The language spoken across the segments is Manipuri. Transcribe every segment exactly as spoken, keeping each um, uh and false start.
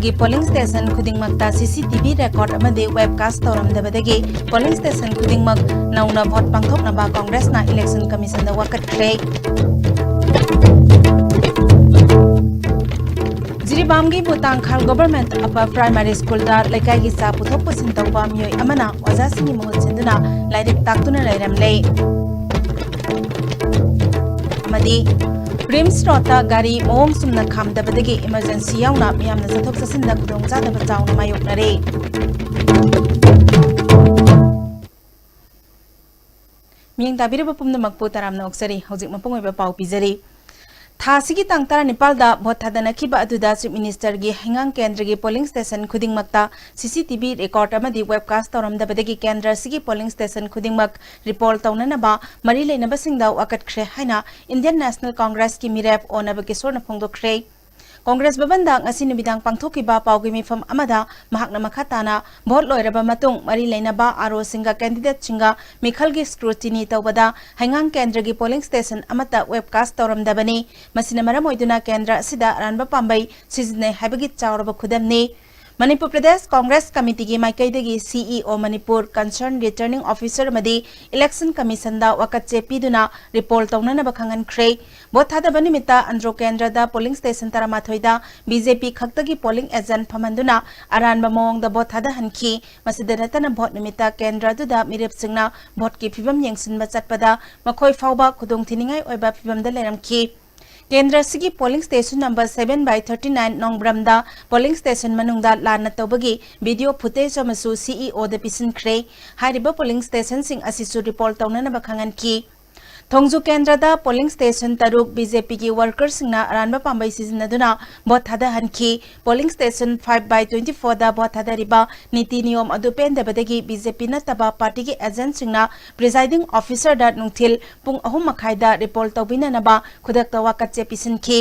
ꯒꯤ polling station ꯈꯨꯗꯤꯡꯃꯛꯇ CCTV record ꯑꯃꯗꯤ webcast ꯇꯧꯔꯝꯗꯕꯗꯒꯤ polling station ꯈꯨꯗꯤꯡꯃꯛ ꯅꯧꯅ vote ꯄꯥꯡꯊꯣꯛꯅꯕ ꯀꯣꯡꯒ꯭ꯔꯦꯁꯅ election commissionꯗ ꯋꯥꯀꯠꯈ꯭ꯔꯦ꯫ ꯖꯤꯔꯤꯕꯥꯝꯒꯤ ꯃꯨꯇꯥꯡꯈꯥꯜ Government Upper Primary Schoolꯗ ꯂꯩꯀꯥꯏꯒꯤ ꯆꯥ ꯄꯨꯊꯣꯛ ꯄꯨꯁꯤꯟ ꯇꯧꯕ ꯃꯤꯑꯣꯏ ꯑꯃꯅ ꯑꯣꯖꯥꯁꯤꯡꯒꯤ ꯃꯍꯨꯠ ꯁꯤꯟꯗꯨꯅ ꯂꯥꯏꯔꯤꯛ ꯇꯥꯛꯇꯨꯅ ꯂꯩꯔꯝꯂꯦ꯫ ꯑꯃꯗꯤ RIMS Roadꯇ ꯒꯥꯔꯤ ꯃꯑꯣꯡ ꯆꯨꯝꯅ ꯈꯥꯝꯗꯕꯗꯒꯤ emergency ꯌꯥꯎꯅ ꯃꯤꯌꯥꯝꯅ ꯆꯠꯊꯣꯛ ꯆꯠꯁꯤꯟꯗ ꯈꯨꯗꯣꯡꯆꯥꯗꯕ ꯆꯥꯎꯅ ꯃꯥꯌꯣꯛꯅꯔꯦ꯫ ꯃꯤꯠꯌꯦꯡ ꯇꯥꯕꯤꯔꯤꯕ ꯄꯨꯝꯅꯃꯛꯄꯨ ꯇꯔꯥꯝꯅ ꯑꯣꯛꯆꯔꯤ꯫ ꯍꯧꯖꯤꯛ ꯃꯄꯨꯡ ꯑꯣꯏꯕ ꯄꯥꯎ ꯄꯤꯖꯔꯤ꯫ ꯊꯥ ꯑꯁꯤꯒꯤ ꯇꯥꯡ ꯇꯔꯥꯅꯤꯄꯥꯜꯗ vote ꯊꯥꯗꯅꯈꯤꯕ ꯑꯗꯨꯗ Chief Ministerꯒꯤ ꯍꯩꯉꯥꯡ ꯀꯦꯟꯗ꯭ꯔꯒꯤ polling station ꯈꯨꯗꯤꯡꯃꯛꯇ CCTV record ꯑꯃꯗꯤ webcast ꯇꯧꯔꯝꯗꯕꯗꯒꯤ ꯀꯦꯟꯗ꯭ꯔ ꯑꯁꯤꯒꯤ polling station ꯈꯨꯗꯤꯡꯃꯛ report ꯇꯧꯅꯅꯕ ꯃꯔꯤ ꯂꯩꯅꯕꯁꯤꯡꯗ ꯋꯥꯀꯠꯈ꯭ꯔꯦ ꯍꯥꯏꯅ Indian National Congressꯀꯤ ꯃꯤꯔꯦꯞ ꯑꯣ ꯅꯕꯀꯤꯁꯣꯔꯅ ꯐꯣꯡꯗꯣꯛꯈ꯭ꯔꯦ꯫ ꯀꯣꯡꯒ꯭ꯔꯦꯁ ꯚꯕꯟꯗ ꯉꯁꯤ ꯅꯨꯃꯤꯗꯥꯡ ꯄꯥꯡꯊꯣꯛꯈꯤꯕ ꯄꯥꯎꯒꯤ ꯃꯤꯐꯝ ꯑꯃꯗ ꯃꯍꯥꯛꯅ ꯃꯈꯥ ꯇꯥꯅ vote ꯂꯣꯏꯔꯕ ꯃꯇꯨꯡ ꯃꯔꯤ ꯂꯩꯅꯕ ROꯁꯤꯡꯒ candidateꯁꯤꯡꯒ ꯃꯤꯈꯜꯒꯤ scrutiny ꯇꯧꯕꯗ ꯍꯩꯉꯥꯡ ꯀꯦꯟꯗ꯭ꯔꯒꯤ polling station ꯑꯃꯠꯇ webcast ꯇꯧꯔꯝꯗꯕꯅꯤ꯫ ꯃꯁꯤꯅ ꯃꯔꯝ ꯑꯣꯏꯗꯨꯅ ꯀꯦꯟꯗ꯭ꯔ ꯑꯁꯤꯗ ꯑꯔꯥꯟꯕ ꯄꯥꯝꯕꯩ ꯁꯤꯖꯤꯟꯅꯩ ꯍꯥꯏꯕꯒꯤ ꯆꯥꯎꯔꯕ ꯈꯨꯗꯝꯅꯤ꯫ ꯃꯅꯤꯄꯨꯔ ꯄ꯭ꯔꯗꯦꯁ ꯀꯣꯡꯒ꯭ꯔꯦꯁ ꯀꯃꯤꯇꯤꯒꯤ ꯃꯥꯏꯀꯩꯗꯒꯤ CEO Manipur concerned returning officer ꯑꯃꯗꯤ election commissionꯗ ꯋꯥꯀꯠꯆꯦ ꯄꯤꯗꯨꯅ report ꯇꯧꯅꯅꯕ ꯈꯪꯍꯟꯈ꯭ꯔꯦ꯫ Vote ꯊꯥꯗꯕ ꯅꯨꯃꯤꯠꯇ ꯑꯟꯗ꯭ꯔꯣ ꯀꯦꯟꯗ꯭ꯔꯗ polling station ꯇꯔꯥꯃꯥꯊꯣꯏꯗ BJP ꯈꯛꯇꯒꯤ polling agent ꯐꯝꯍꯟꯗꯨꯅ ꯑꯔꯥꯟꯕ ꯃꯑꯣꯡꯗ vote ꯊꯥꯗꯍꯟꯈꯤ꯫ ꯃꯁꯤꯗ ꯅꯠꯇꯅ vote ꯅꯨꯃꯤꯠꯇ ꯀꯦꯟꯗ꯭ꯔ ꯑꯗꯨꯗ ꯃꯤꯔꯦꯞꯁꯤꯡꯅ voteꯀꯤ ꯐꯤꯕꯝ ꯌꯦꯡꯁꯤꯟꯕ ꯆꯠꯄꯗ ꯃꯈꯣꯏ ꯐꯥꯎꯕ ꯈꯨꯗꯣꯡꯊꯤꯅꯤꯡꯉꯥꯏ ꯑꯣꯏꯕ ꯐꯤꯕꯝꯗ ꯂꯩꯔꯝꯈꯤ꯫ ꯀꯦꯟꯗ꯭ꯔ ꯑꯁꯤꯒꯤ polling station number seven by thirty nine ꯅꯣꯡꯕ꯭ꯔꯝꯗ polling station ꯃꯅꯨꯡꯗ ꯂꯥꯟꯅ ꯇꯧꯕꯒꯤ video footage ꯑꯃꯁꯨ CEOꯗ ꯄꯤꯁꯤꯟꯈ꯭ꯔꯦ꯫ ꯍꯥꯏꯔꯤꯕ polling stationꯁꯤꯡ ꯑꯁꯤꯁꯨ report ꯇꯧꯅꯅꯕ ꯈꯪꯍꯟꯈꯤ꯫ ꯊꯣꯡꯖꯨ ꯀꯦꯟꯗ꯭ꯔꯗ polling station ꯇꯔꯨꯛ BJPꯒꯤ workerꯁꯤꯡꯅ ꯑꯔꯥꯟꯕ ꯄꯥꯝꯕꯩ ꯁꯤꯖꯤꯟꯅꯗꯨꯅ vote ꯊꯥꯗꯍꯟꯈꯤ꯫ Polling station five by twenty fourꯗ vote ꯊꯥꯗꯔꯤꯕ ꯅꯤꯇꯤ ꯅꯤꯌꯣꯝ ꯑꯗꯨ ꯄꯦꯟꯗꯕꯗꯒꯤ BJP ꯅꯠꯇꯕ partyꯒꯤ agentꯁꯤꯡꯅ presiding officerꯗ ꯅꯨꯡꯊꯤꯜ ꯄꯨꯡ ꯑꯍꯨꯝ ꯃꯈꯥꯏꯗ report ꯇꯧꯕꯤꯅꯅꯕ ꯈꯨꯗꯛꯇ ꯋꯥꯀꯠꯆꯦ ꯄꯤꯁꯤꯟꯈꯤ꯫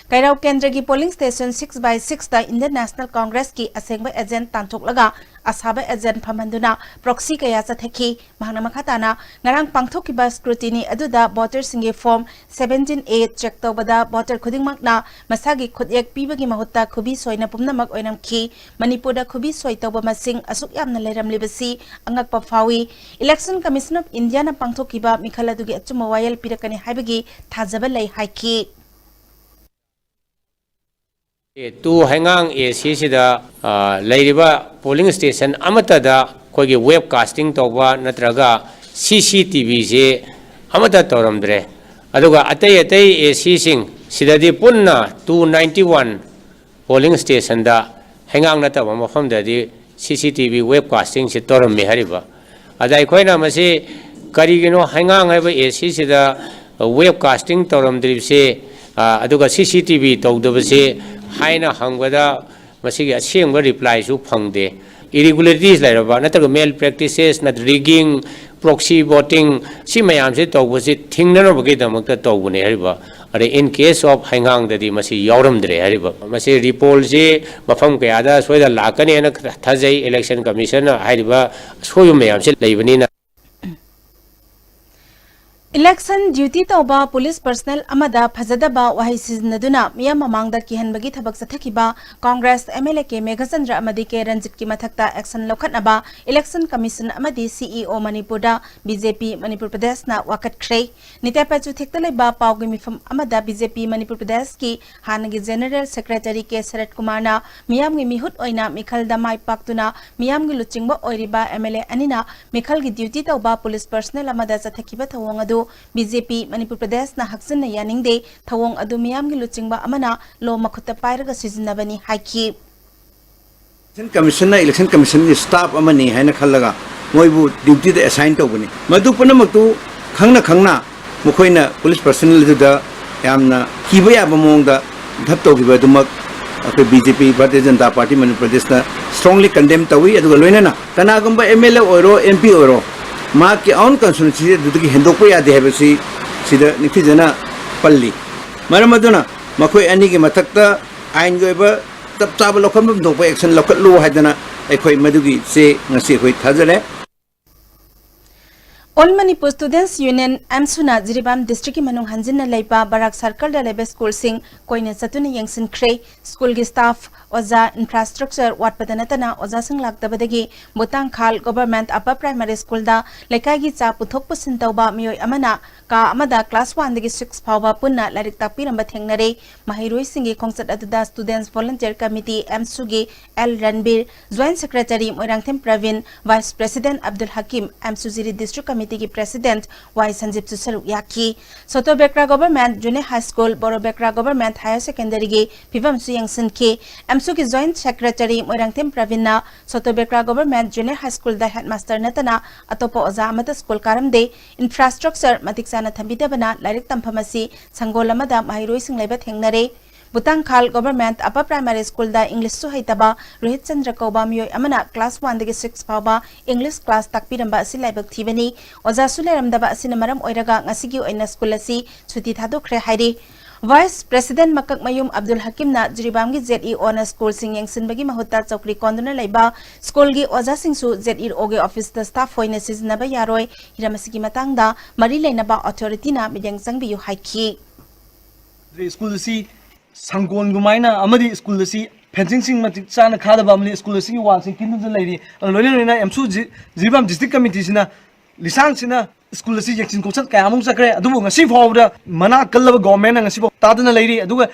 ꯀꯩꯔꯥꯎ ꯀꯦꯟꯗ꯭ꯔꯒꯤ polling station six by six ꯇ Indian National Congress ꯀꯤ ꯑꯁꯦꯡꯕ agent ꯇꯥꯟꯊꯣꯛꯂꯒ ꯑꯁꯥꯕ agent ꯐꯝꯍꯟꯗꯨꯅ proxy ꯀꯌꯥ ꯆꯠꯊꯈꯤ꯫ ꯃꯍꯥꯛꯅ ꯃꯈꯥ ꯇꯥꯅ ꯉꯔꯥꯡ ꯄꯥꯡꯊꯣꯛꯈꯤꯕ scrutiny ꯑꯗꯨꯗ voter ꯁꯤꯡꯒꯤ form seventeen A check ꯇꯧꯕꯗ voter ꯈꯨꯗꯤꯡꯃꯛꯅ ꯃꯁꯥꯒꯤ ꯈꯨꯠꯌꯦꯛ ꯄꯤꯕꯒꯤ ꯃꯍꯨꯠꯇ ꯈꯨꯕꯤ ꯁꯣꯏꯅ ꯄꯨꯝꯅꯃꯛ ꯑꯣꯏꯔꯝꯈꯤ꯫ ꯃꯅꯤꯄꯨꯔꯗ ꯈꯨꯕꯤ ꯁꯣꯏ ꯇꯧꯕ ꯃꯁꯤꯡ ꯑꯁꯨꯛ ꯌꯥꯝꯅ ꯂꯩꯔꯝꯂꯤꯕꯁꯤ ꯑꯉꯛꯄ ꯐꯥꯎꯏ꯫ Election Commission of India ꯅ ꯄꯥꯡꯊꯣꯛꯈꯤꯕ ꯃꯤꯈꯜ ꯑꯗꯨꯒꯤ ꯑꯆꯨꯝꯕ ꯋꯥꯌꯦꯜ ꯄꯤꯔꯛꯀꯅꯤ ꯍꯥꯏꯕꯒꯤ ꯊꯥꯖꯕ ꯂꯩ ꯍꯥꯏꯈꯤ꯫ ꯇꯨ ꯍꯩꯉꯥꯡ A C ꯁꯤꯗ, ꯑ, ꯂꯩꯔꯤꯕ polling station ꯑꯃꯠꯇꯗ ꯑꯩꯈꯣꯏꯒꯤ web casting ꯇꯧꯕ ꯅꯠꯇ꯭ꯔꯒ C C T V ꯁꯦ ꯑꯃꯠꯇ ꯇꯧꯔꯝꯗ꯭ꯔꯦ꯫ ꯑꯗꯨꯒ ꯑꯇꯩ ꯑꯇꯩ A C ꯁꯤꯡ ꯁꯤꯗꯗꯤ ꯄꯨꯟꯅ two ninety one polling station ꯗ, ꯍꯩꯉꯥꯡ ꯅꯠꯇꯕ ꯃꯐꯝꯗꯗꯤ C C T V web casting ꯁꯤ ꯇꯧꯔꯝꯃꯤ ꯍꯥꯏꯔꯤꯕ꯫ ꯑꯗ ꯑꯩꯈꯣꯏꯅ ꯃꯁꯤ ꯀꯔꯤꯒꯤꯅꯣ ꯍꯩꯉꯥꯡ ꯍꯥꯏꯕ A C ꯁꯤꯗ web casting ꯇꯧꯔꯝꯗ꯭ꯔꯤꯕꯁꯤ, ꯑ, ꯑꯗꯨꯒ C C T V ꯇꯧꯗꯕꯁꯤ ꯍꯥꯏꯅ ꯍꯪꯕꯗ ꯃꯁꯤꯒꯤ ꯑꯁꯦꯡꯕ reply ꯁꯨ ꯐꯪꯗꯦ꯫ Irregularities ꯂꯩꯔꯕ ꯅꯠꯇ꯭ꯔꯒ malpractices ꯅꯠꯇ꯭ꯔꯒ rigging, proxy voting ꯁꯤ ꯃꯌꯥꯝꯁꯤ ꯇꯧꯕꯁꯤ ꯊꯤꯡꯅꯅꯕꯒꯤꯗꯃꯛꯇ ꯇꯧꯕꯅꯦ ꯍꯥꯏꯔꯤꯕ꯫ ꯑꯗꯩ in case of ꯍꯩꯉꯥꯡꯗꯗꯤ ꯃꯁꯤ ꯌꯥꯎꯔꯝꯗ꯭ꯔꯦ ꯍꯥꯏꯔꯤꯕ꯫ ꯃꯁꯤ report ꯁꯤ ꯃꯐꯝ ꯀꯌꯥꯗ ꯁꯣꯏꯗ ꯂꯥꯛꯀꯅꯦꯅ ꯊꯥꯖꯩ꯫ Election Commission ꯅ ꯍꯥꯏꯔꯤꯕ ꯑꯁꯣꯏꯕ ꯃꯌꯥꯝꯁꯤ ꯂꯩꯕꯅꯤꯅ꯫ Election duty ꯇꯧꯕ police personnel ꯑꯃꯗ ꯐꯖꯗꯕ ꯋꯥꯍꯩ ꯁꯤꯖꯤꯟꯅꯗꯨꯅ ꯃꯤꯌꯥꯝ ꯃꯃꯥꯡꯗ ꯀꯤꯍꯟꯕꯒꯤ ꯊꯕꯛ ꯆꯠꯊꯈꯤꯕ Congress M L A K Meghachandra ꯑꯃꯗꯤ K ꯔꯟꯖꯤꯠꯀꯤ ꯃꯊꯛꯇ action ꯂꯧꯈꯠꯅꯕ Election Commission ꯑꯃꯗꯤ C E O ꯃꯅꯤꯄꯨꯔꯗ B J P Manipur ꯄ꯭ꯔꯗꯦꯁꯅ ꯋꯥꯀꯠꯈ꯭ꯔꯦ꯫ Nitai ꯄꯥꯏꯆꯨ ꯊꯦꯛꯇ ꯂꯩꯕ ꯄꯥꯎꯒꯤ ꯃꯤꯐꯝ ꯑꯃꯗ B J P ꯃꯅꯤꯄꯨꯔ ꯄ꯭ꯔꯗꯦꯁꯀꯤ ꯍꯥꯟꯅꯒꯤ General Secretary K ꯁꯔꯠ ꯀꯨꯃꯥꯔꯅ ꯃꯤꯌꯥꯝꯒꯤ ꯃꯤꯍꯨꯠ ꯑꯣꯏꯅ ꯃꯤꯈꯜꯗ ꯃꯥꯏ ꯄꯥꯛꯇꯨꯅ ꯃꯤꯌꯥꯝꯒꯤ ꯂꯨꯆꯤꯡꯕ ꯑꯣꯏꯔꯤꯕ M L A ꯑꯅꯤꯅ ꯃꯤꯈꯜꯒꯤ duty ꯇꯧꯕ police personnel ꯑꯃꯗ ꯆꯠꯊꯈꯤꯕ ꯊꯧꯑꯣꯡ ꯑꯗꯨ B J P ꯃꯅꯤꯄꯨꯔ ꯄ꯭ꯔꯗꯦꯁꯅ ꯍꯛꯆꯤꯟꯅ ꯌꯥꯅꯤꯡꯗꯦ꯫ ꯊꯧꯑꯣꯡ ꯑꯗꯨ ꯃꯤꯌꯥꯝꯒꯤ ꯂꯨꯆꯤꯡꯕ ꯑꯃꯅ law ꯃꯈꯨꯠꯇ ꯄꯥꯏꯔꯒ ꯁꯤꯖꯤꯟꯅꯕꯅꯤ ꯍꯥꯏꯈꯤ꯫ Election Commission ꯅ Election Commission ꯒꯤ staff ꯑꯃꯅꯤ ꯍꯥꯏꯅ ꯈꯜꯂꯒ ꯃꯣꯏꯕꯨ duty ꯗ assign ꯇꯧꯕꯅꯤ꯫ ꯃꯗꯨ ꯄꯨꯝꯅꯃꯛꯇꯨ ꯈꯪꯅ ꯈꯪꯅ ꯃꯈꯣꯏꯅ police personnel ꯑꯗꯨꯗ ꯌꯥꯝꯅ ꯀꯤꯕ ꯌꯥꯕ ꯃꯑꯣꯡꯗ ꯙꯞ ꯇꯧꯈꯤꯕ ꯑꯗꯨꯃꯛ ꯑꯩꯈꯣꯏ B J P, Bharatiya Janata party Manipur ꯄ꯭ꯔꯗꯦꯁꯅ strongly condemn ꯇꯧꯏ꯫ ꯑꯗꯨꯒ ꯂꯣꯏꯅꯅ ꯀꯅꯥꯒꯨꯝꯕ M L A ꯑꯣꯏꯔꯣ, M P ꯑꯣꯏꯔꯣ, ꯃꯍꯥꯛꯀꯤ own constituency ꯑꯗꯨꯗꯒꯤ ꯍꯦꯟꯗꯣꯛꯄ ꯌꯥꯗꯦ ꯍꯥꯏꯕꯁꯤ ꯁꯤꯗ ꯅꯤꯡꯊꯤꯖꯅ ꯄꯜꯂꯤ꯫ ꯃꯔꯝ ꯑꯗꯨꯅ ꯃꯈꯣꯏ ꯑꯅꯤꯒꯤ ꯃꯊꯛꯇ ꯑꯥꯏꯟꯒꯤ ꯑꯣꯏꯕ ꯆꯞ ꯆꯥꯕ ꯂꯧꯈꯠꯐꯝ ꯊꯣꯛꯄ action ꯂꯧꯈꯠꯂꯨ ꯍꯥꯏꯗꯅ ꯑꯩꯈꯣꯏ ꯃꯗꯨꯒꯤ ꯆꯦ ꯉꯁꯤ ꯑꯩꯈꯣꯏ ꯊꯥꯖꯔꯦ꯫ All Manipur Students Union, ꯑꯦꯝꯁꯨꯅ Jiribam district ꯀꯤ ꯃꯅꯨꯡ ꯍꯟꯖꯤꯟꯅ ꯂꯩꯕ ꯕꯔꯥꯛ circle ꯗ ꯂꯩꯕ school ꯁꯤꯡ ꯀꯣꯏꯅ ꯆꯠꯇꯨꯅ ꯌꯦꯡꯁꯤꯟꯈ꯭ꯔꯦ꯫ School ꯒꯤ staff, ꯑꯣꯖꯥ, infrastructure ꯋꯥꯠꯄꯗ ꯅꯠꯇꯅ ꯑꯣꯖꯥꯁꯤꯡ ꯂꯥꯛꯇꯕꯗꯒꯤ ꯕꯨꯇꯥꯡꯈꯥꯜ Government Upper Primary School ꯗ ꯂꯩꯀꯥꯏꯒꯤ ꯆꯥ ꯄꯨꯊꯣꯛ ꯄꯨꯁꯤꯟ ꯇꯧꯕ ꯃꯤꯑꯣꯏ ꯑꯃꯅ ꯀꯥ ꯑꯃꯗ class one ꯗꯒꯤ six ꯐꯥꯎꯕ ꯄꯨꯟꯅ ꯂꯥꯏꯔꯤꯛ ꯇꯥꯛꯄꯤꯔꯝꯕ ꯊꯦꯡꯅꯔꯦ꯫ ꯃꯍꯩꯔꯣꯏꯁꯤꯡꯒꯤ ꯈꯣꯡꯆꯠ ꯑꯗꯨꯗ Students Volunteer Committee, ꯑꯦꯝꯁꯨꯒꯤ L Ranbir, Joint Secretary Moirangthem Prabin, Vice President Abdul Hakim, ꯑꯦꯝꯁꯨ ꯖꯤꯔꯤ District Committee ꯒꯤ President ꯋꯥꯏ ꯁꯟꯖꯤꯞꯁꯨ ꯁꯔꯨꯛ ꯌꯥꯈꯤ꯫ ꯁꯣꯇꯣꯕꯦꯀ꯭ꯔꯥ Government Junior High School, ꯕꯣꯔꯣꯕꯦꯀ꯭ꯔꯥ Government Higher Secondary ꯒꯤ ꯐꯤꯕꯝꯁꯨ ꯌꯦꯡꯁꯤꯟꯈꯤ꯫ ꯑꯦꯝꯁꯨꯒꯤ Joint Secretary Moirangthem ꯄ꯭ꯔꯕꯤꯟꯅ ꯁꯣꯇꯣꯕꯦꯀ꯭ꯔꯥ Government Junior High School ꯗ headmaster ꯅꯠꯇꯅ ꯑꯇꯣꯞꯄ ꯑꯣꯖꯥ ꯑꯃꯠꯇ school ꯀꯥꯔꯝꯗꯦ꯫ Infrastructure ꯃꯇꯤꯛ ꯆꯥꯅ ꯊꯝꯕꯤꯗꯕꯅ ꯂꯥꯏꯔꯤꯛ ꯇꯝꯐꯝ ꯑꯁꯤ ꯁꯪꯒꯣꯜ ꯑꯃꯗ ꯃꯍꯩꯔꯣꯏꯁꯤꯡ ꯂꯩꯕ ꯊꯦꯡꯅꯔꯦ꯫ ꯕꯨꯇꯥꯡꯈꯥꯜ Government Upper Primary School ꯗ English ꯁꯨ ꯍꯩꯇꯕ ꯔꯣꯍꯤꯠ ꯆꯟꯗ꯭ꯔ ꯀꯧꯕ ꯃꯤꯑꯣꯏ ꯑꯃꯅ class one ꯗꯒꯤ six ꯐꯥꯎꯕ English class ꯇꯥꯛꯄꯤꯔꯝꯕ ꯑꯁꯤ ꯂꯥꯏꯕꯛ ꯊꯤꯕꯅꯤ꯫ ꯑꯣꯖꯥꯁꯨ ꯂꯩꯔꯝꯗꯕ ꯑꯁꯤꯅ ꯃꯔꯝ ꯑꯣꯏꯔꯒ ꯉꯁꯤꯒꯤ ꯑꯣꯏꯅ school ꯑꯁꯤ ꯁꯨꯇꯤ ꯊꯥꯗꯣꯛꯈ꯭ꯔꯦ ꯍꯥꯏꯔꯤ꯫ Vice President ꯃꯀꯛꯃꯌꯨꯝ ꯑꯕꯗꯨꯜ ꯍꯀꯤꯝꯅ ꯖꯤꯔꯤꯕꯥꯝꯒꯤ ꯖꯦꯠ ꯏ ꯑꯣꯅ school ꯁꯤꯡ ꯌꯦꯡꯁꯤꯟꯕꯒꯤ ꯃꯍꯨꯠꯇ ꯆꯧꯀ꯭ꯔꯤ ꯀꯣꯟꯗꯨꯅ ꯂꯩꯕ school ꯒꯤ ꯑꯣꯖꯥꯁꯤꯡꯁꯨ ꯖꯦꯠ ꯏ ꯑꯣꯒꯤ office ꯇ staff ꯑꯣꯏꯅ ꯁꯤꯖꯤꯟꯅꯕ ꯌꯥꯔꯣꯏ꯫ ꯍꯤꯔꯝ ꯑꯁꯤꯒꯤ ꯃꯇꯥꯡꯗ ꯃꯔꯤ ꯂꯩꯅꯕ authority ꯅ ꯃꯤꯠꯌꯦꯡ ꯆꯪꯕꯤꯌꯨ ꯍꯥꯏꯈꯤ꯫ School ꯑꯁꯤ ꯁꯪꯒꯣꯟꯒꯨꯃꯥꯏꯅ ꯑꯃꯗꯤ school ꯑꯁꯤ fencing ꯁꯤꯡ ꯃꯇꯤꯛ ꯆꯥꯅ ꯈꯥꯗꯕ ꯑꯃꯗꯤ school ꯑꯁꯤꯒꯤ wall ꯁꯤꯡ ꯀꯤꯟꯗꯨꯅ ꯂꯩꯔꯤ꯫ ꯑꯗꯨ ꯂꯣꯏꯅ ꯂꯣꯏꯅ ꯑꯦꯝꯁꯨ ꯖꯤ-, ꯖꯤꯔꯤꯕꯥꯝ District Committee ꯁꯤꯅ ꯂꯤꯁꯥꯡꯁꯤꯟꯅ school ꯑꯁꯤ ꯌꯦꯡꯁꯤꯟ ꯈꯣꯠꯆꯟ ꯀꯌꯥ ꯑꯃꯨꯛ ꯆꯠꯈ꯭ꯔꯦ, ꯑꯗꯨꯕꯨ ꯉꯁꯤ ꯐꯥꯎꯕꯗ ꯃꯅꯥ ꯀꯜꯂꯕ government ꯅ ꯉꯁꯤꯐꯥꯎ ꯇꯥꯗꯅ ꯂꯩꯔꯤ꯫ ꯑꯗꯨꯒ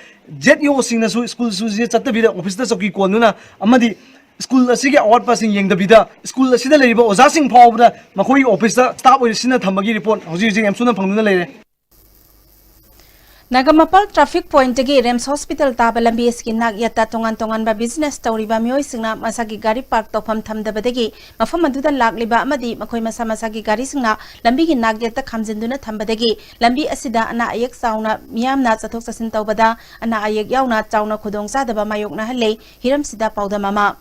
ꯖꯦꯠ ꯏ ꯑꯣ ꯁꯤꯡꯅꯁꯨ school ꯁꯤꯡꯁꯦ ꯆꯠꯇꯕꯤꯗ office ꯇ ꯆꯧꯀꯤ ꯀꯣꯟꯗꯨꯅ ꯑꯃꯗꯤ school ꯑꯁꯤꯒꯤ ꯑꯋꯥꯠꯄꯁꯤꯡ ꯌꯦꯡꯗꯕꯤꯗ school ꯑꯁꯤꯗ ꯂꯩꯔꯤꯕ ꯑꯣꯖꯥꯁꯤꯡ ꯐꯥꯎꯕꯗ ꯃꯈꯣꯏꯒꯤ office ꯇ staff ꯑꯣꯏꯅ ꯁꯤꯖꯤꯟꯅ ꯊꯝꯕꯒꯤ report ꯍꯧꯖꯤꯛ ꯍꯧꯖꯤꯛ ꯑꯦꯝꯁꯨꯅ ꯐꯪꯗꯨꯅ ꯂꯩꯔꯦ꯫ ꯅꯥꯒꯥꯃꯄꯥꯜ traffic point ꯇꯒꯤ ꯔꯤꯝꯁ hospital ꯇꯥꯕ ꯂꯝꯕꯤ ꯑꯁꯤꯒꯤ ꯅꯥꯛ ꯌꯦꯠꯇ ꯇꯣꯉꯥꯟ ꯇꯣꯉꯥꯟꯕ business ꯇꯧꯔꯤꯕ ꯃꯤꯑꯣꯏꯁꯤꯡꯅ ꯃꯁꯥꯒꯤ ꯒꯥꯔꯤ park ꯇꯧꯐꯝ ꯊꯝꯗꯕꯗꯒꯤ ꯃꯐꯝ ꯑꯗꯨꯗ ꯂꯥꯛꯂꯤꯕ ꯑꯃꯗꯤ ꯃꯈꯣꯏ ꯃꯁꯥ ꯃꯁꯥꯒꯤ ꯒꯥꯔꯤꯁꯤꯡꯅ ꯂꯝꯕꯤꯒꯤ ꯅꯥꯛ ꯌꯦꯠꯇ ꯈꯥꯝꯖꯤꯟꯗꯨꯅ ꯊꯝꯕꯗꯒꯤ ꯂꯝꯕꯤ ꯑꯁꯤꯗ ꯑꯅꯥ ꯑꯌꯦꯛ ꯆꯥꯎꯅ ꯃꯤꯌꯥꯝꯅ ꯆꯠꯊꯣꯛ ꯆꯠꯁꯤꯟ ꯇꯧꯕꯗ ꯑꯅꯥ ꯑꯌꯦꯛ ꯌꯥꯎꯅ ꯆꯥꯎꯅ ꯈꯨꯗꯣꯡꯆꯥꯗꯕ ꯃꯥꯌꯣꯛꯅꯍꯜꯂꯦ꯫ ꯍꯤꯔꯝꯁꯤꯗ ꯄꯥꯎꯗꯝ ꯑꯃ꯫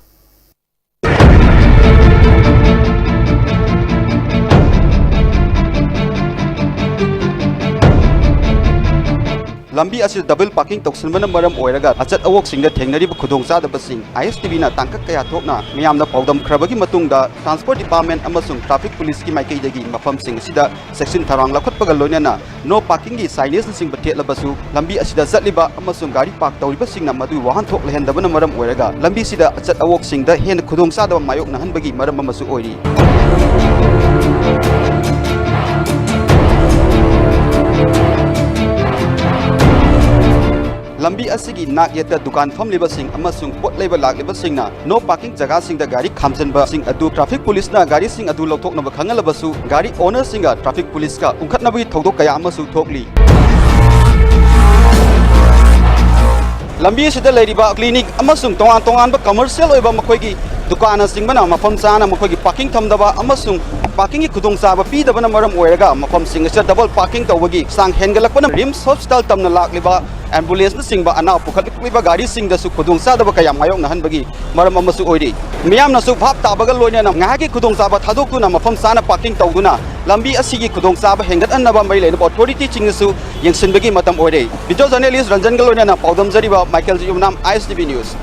ꯂꯝꯕꯤ ꯑꯁꯤꯗ double parking ꯇꯧꯁꯤꯟꯕꯅ ꯃꯔꯝ ꯑꯣꯏꯔꯒ ꯑꯆꯠ ꯑꯋꯣꯛꯁꯤꯡꯗ ꯊꯦꯡꯅꯔꯤꯕ ꯈꯨꯗꯣꯡꯆꯥꯗꯕꯁꯤꯡ ISTVꯅ ꯇꯥꯡꯀꯛ ꯀꯌꯥ ꯊꯣꯛꯅ ꯃꯤꯌꯥꯝꯅ ꯄꯥꯎꯗꯝꯈ꯭ꯔꯕꯒꯤ ꯃꯇꯨꯡꯗ Transport Department ꯑꯃꯁꯨꯡ Traffic Policeꯀꯤ ꯃꯥꯏꯀꯩꯗꯒꯤ ꯃꯐꯝꯁꯤꯡ ꯑꯁꯤꯗ ꯆꯦꯛꯁꯤꯟ ꯊꯧꯔꯥꯡ ꯂꯧꯈꯠꯄꯒ ꯂꯣꯏꯅꯅ no parkingꯒꯤ signageꯅꯆꯤꯡꯕ ꯊꯦꯠꯂꯕꯁꯨ ꯂꯝꯕꯤ ꯑꯁꯤꯗ ꯆꯠꯂꯤꯕ ꯑꯃꯁꯨꯡ ꯒꯥꯔꯤ park ꯇꯧꯔꯤꯕꯁꯤꯡꯅ ꯃꯗꯨꯒꯤ ꯋꯥꯍꯟꯊꯣꯛ ꯂꯩꯍꯟꯗꯕꯅ ꯃꯔꯝ ꯑꯣꯏꯔꯒ ꯂꯝꯕꯤꯁꯤꯗ ꯑꯆꯠ ꯑꯋꯣꯛꯁꯤꯡꯗ ꯍꯦꯟꯅ ꯈꯨꯗꯣꯡꯆꯥꯗꯕ ꯃꯥꯌꯣꯛꯅꯍꯟꯕꯒꯤ ꯃꯔꯝ ꯑꯃꯁꯨ ꯑꯣꯏꯔꯤ꯫ ꯂꯝꯕꯤ ꯑꯁꯤꯒꯤ ꯅꯥꯛ ꯌꯦꯠꯇ ꯗꯨꯀꯥꯟ ꯐꯝꯂꯤꯕꯁꯤꯡ ꯑꯃꯁꯨꯡ ꯄꯣꯠ ꯂꯩꯕ ꯂꯥꯛꯂꯤꯕꯁꯤꯡꯅ no parking ꯖꯒꯥꯁꯤꯡꯗ ꯒꯥꯔꯤ ꯈꯥꯝꯖꯤꯟꯕꯁꯤꯡ ꯑꯗꯨ Traffic Policeꯅ ꯒꯥꯔꯤꯁꯤꯡ ꯑꯗꯨ ꯂꯧꯊꯣꯛꯅꯕ ꯈꯪꯍꯜꯂꯕꯁꯨ ꯒꯥꯔꯤ ownerꯁꯤꯡꯒ Traffic Policeꯀ ꯎꯪꯈꯠꯅꯕꯒꯤ ꯊꯧꯗꯣꯛ ꯀꯌꯥ ꯑꯃꯁꯨ ꯊꯣꯛꯂꯤ꯫ ꯂꯝꯕꯤ ꯑꯁꯤꯗ ꯂꯩꯔꯤꯕ clinic ꯑꯃꯁꯨꯡ ꯇꯣꯉꯥꯟ ꯇꯣꯉꯥꯟꯕ commercial ꯑꯣꯏꯕ ꯃꯈꯣꯏꯒꯤ ꯗꯨꯀꯥꯟꯅꯆꯤꯡꯕꯅ ꯃꯐꯝ ꯆꯥꯅ ꯃꯈꯣꯏꯒꯤ parking ꯊꯝꯗꯕ ꯑꯃꯁꯨꯡ parkingꯒꯤ ꯈꯨꯗꯣꯡꯆꯥꯕ ꯄꯤꯗꯕꯅ ꯃꯔꯝ ꯑꯣꯏꯔꯒ ꯃꯐꯝꯁꯤꯡ ꯑꯁꯤꯗ double parking ꯇꯧꯕꯒꯤ ꯆꯥꯡ ꯍꯦꯟꯒꯠꯂꯛꯄꯅ RIMS Hospital ꯇꯝꯅ ꯂꯥꯛꯂꯤꯕ ambulanceꯅꯆꯤꯡꯕ ꯑꯅꯥ ꯄꯨꯈꯠꯂꯛꯂꯤꯕ ꯒꯥꯔꯤꯁꯤꯡꯗꯁꯨ ꯈꯨꯗꯣꯡꯆꯥꯗꯕ ꯀꯌꯥ ꯃꯥꯌꯣꯛꯅꯍꯟꯕꯒꯤ ꯃꯔꯝ ꯑꯃꯁꯨ ꯑꯣꯏꯔꯤ꯫ ꯃꯤꯌꯥꯝꯅꯁꯨ ꯚꯥꯞ ꯇꯥꯕꯒ ꯂꯣꯏꯅꯅ ꯉꯥꯏꯍꯥꯛꯀꯤ ꯈꯨꯗꯣꯡꯆꯥꯕ ꯊꯥꯗꯣꯛꯇꯨꯅ ꯃꯐꯝ ꯆꯥꯅ parking ꯇꯧꯗꯨꯅ ꯂꯝꯕꯤ ꯑꯁꯤꯒꯤ ꯈꯨꯗꯣꯡꯆꯥꯕ ꯍꯦꯟꯒꯠꯍꯟꯅꯕ ꯃꯔꯤ ꯂꯩꯅꯕ authorityꯁꯤꯡꯅꯁꯨ ꯌꯦꯡꯁꯤꯟꯕꯒꯤ ꯃꯇꯝ ꯑꯣꯏꯔꯦ꯫ Video journalist ꯔꯟꯖꯟꯒ ꯂꯣꯏꯅꯅ ꯄꯥꯎꯗꯝꯖꯔꯤꯕ ꯃꯥꯏꯀꯦꯜ ꯌꯨꯝꯅꯥꯝ, ISTV News꯫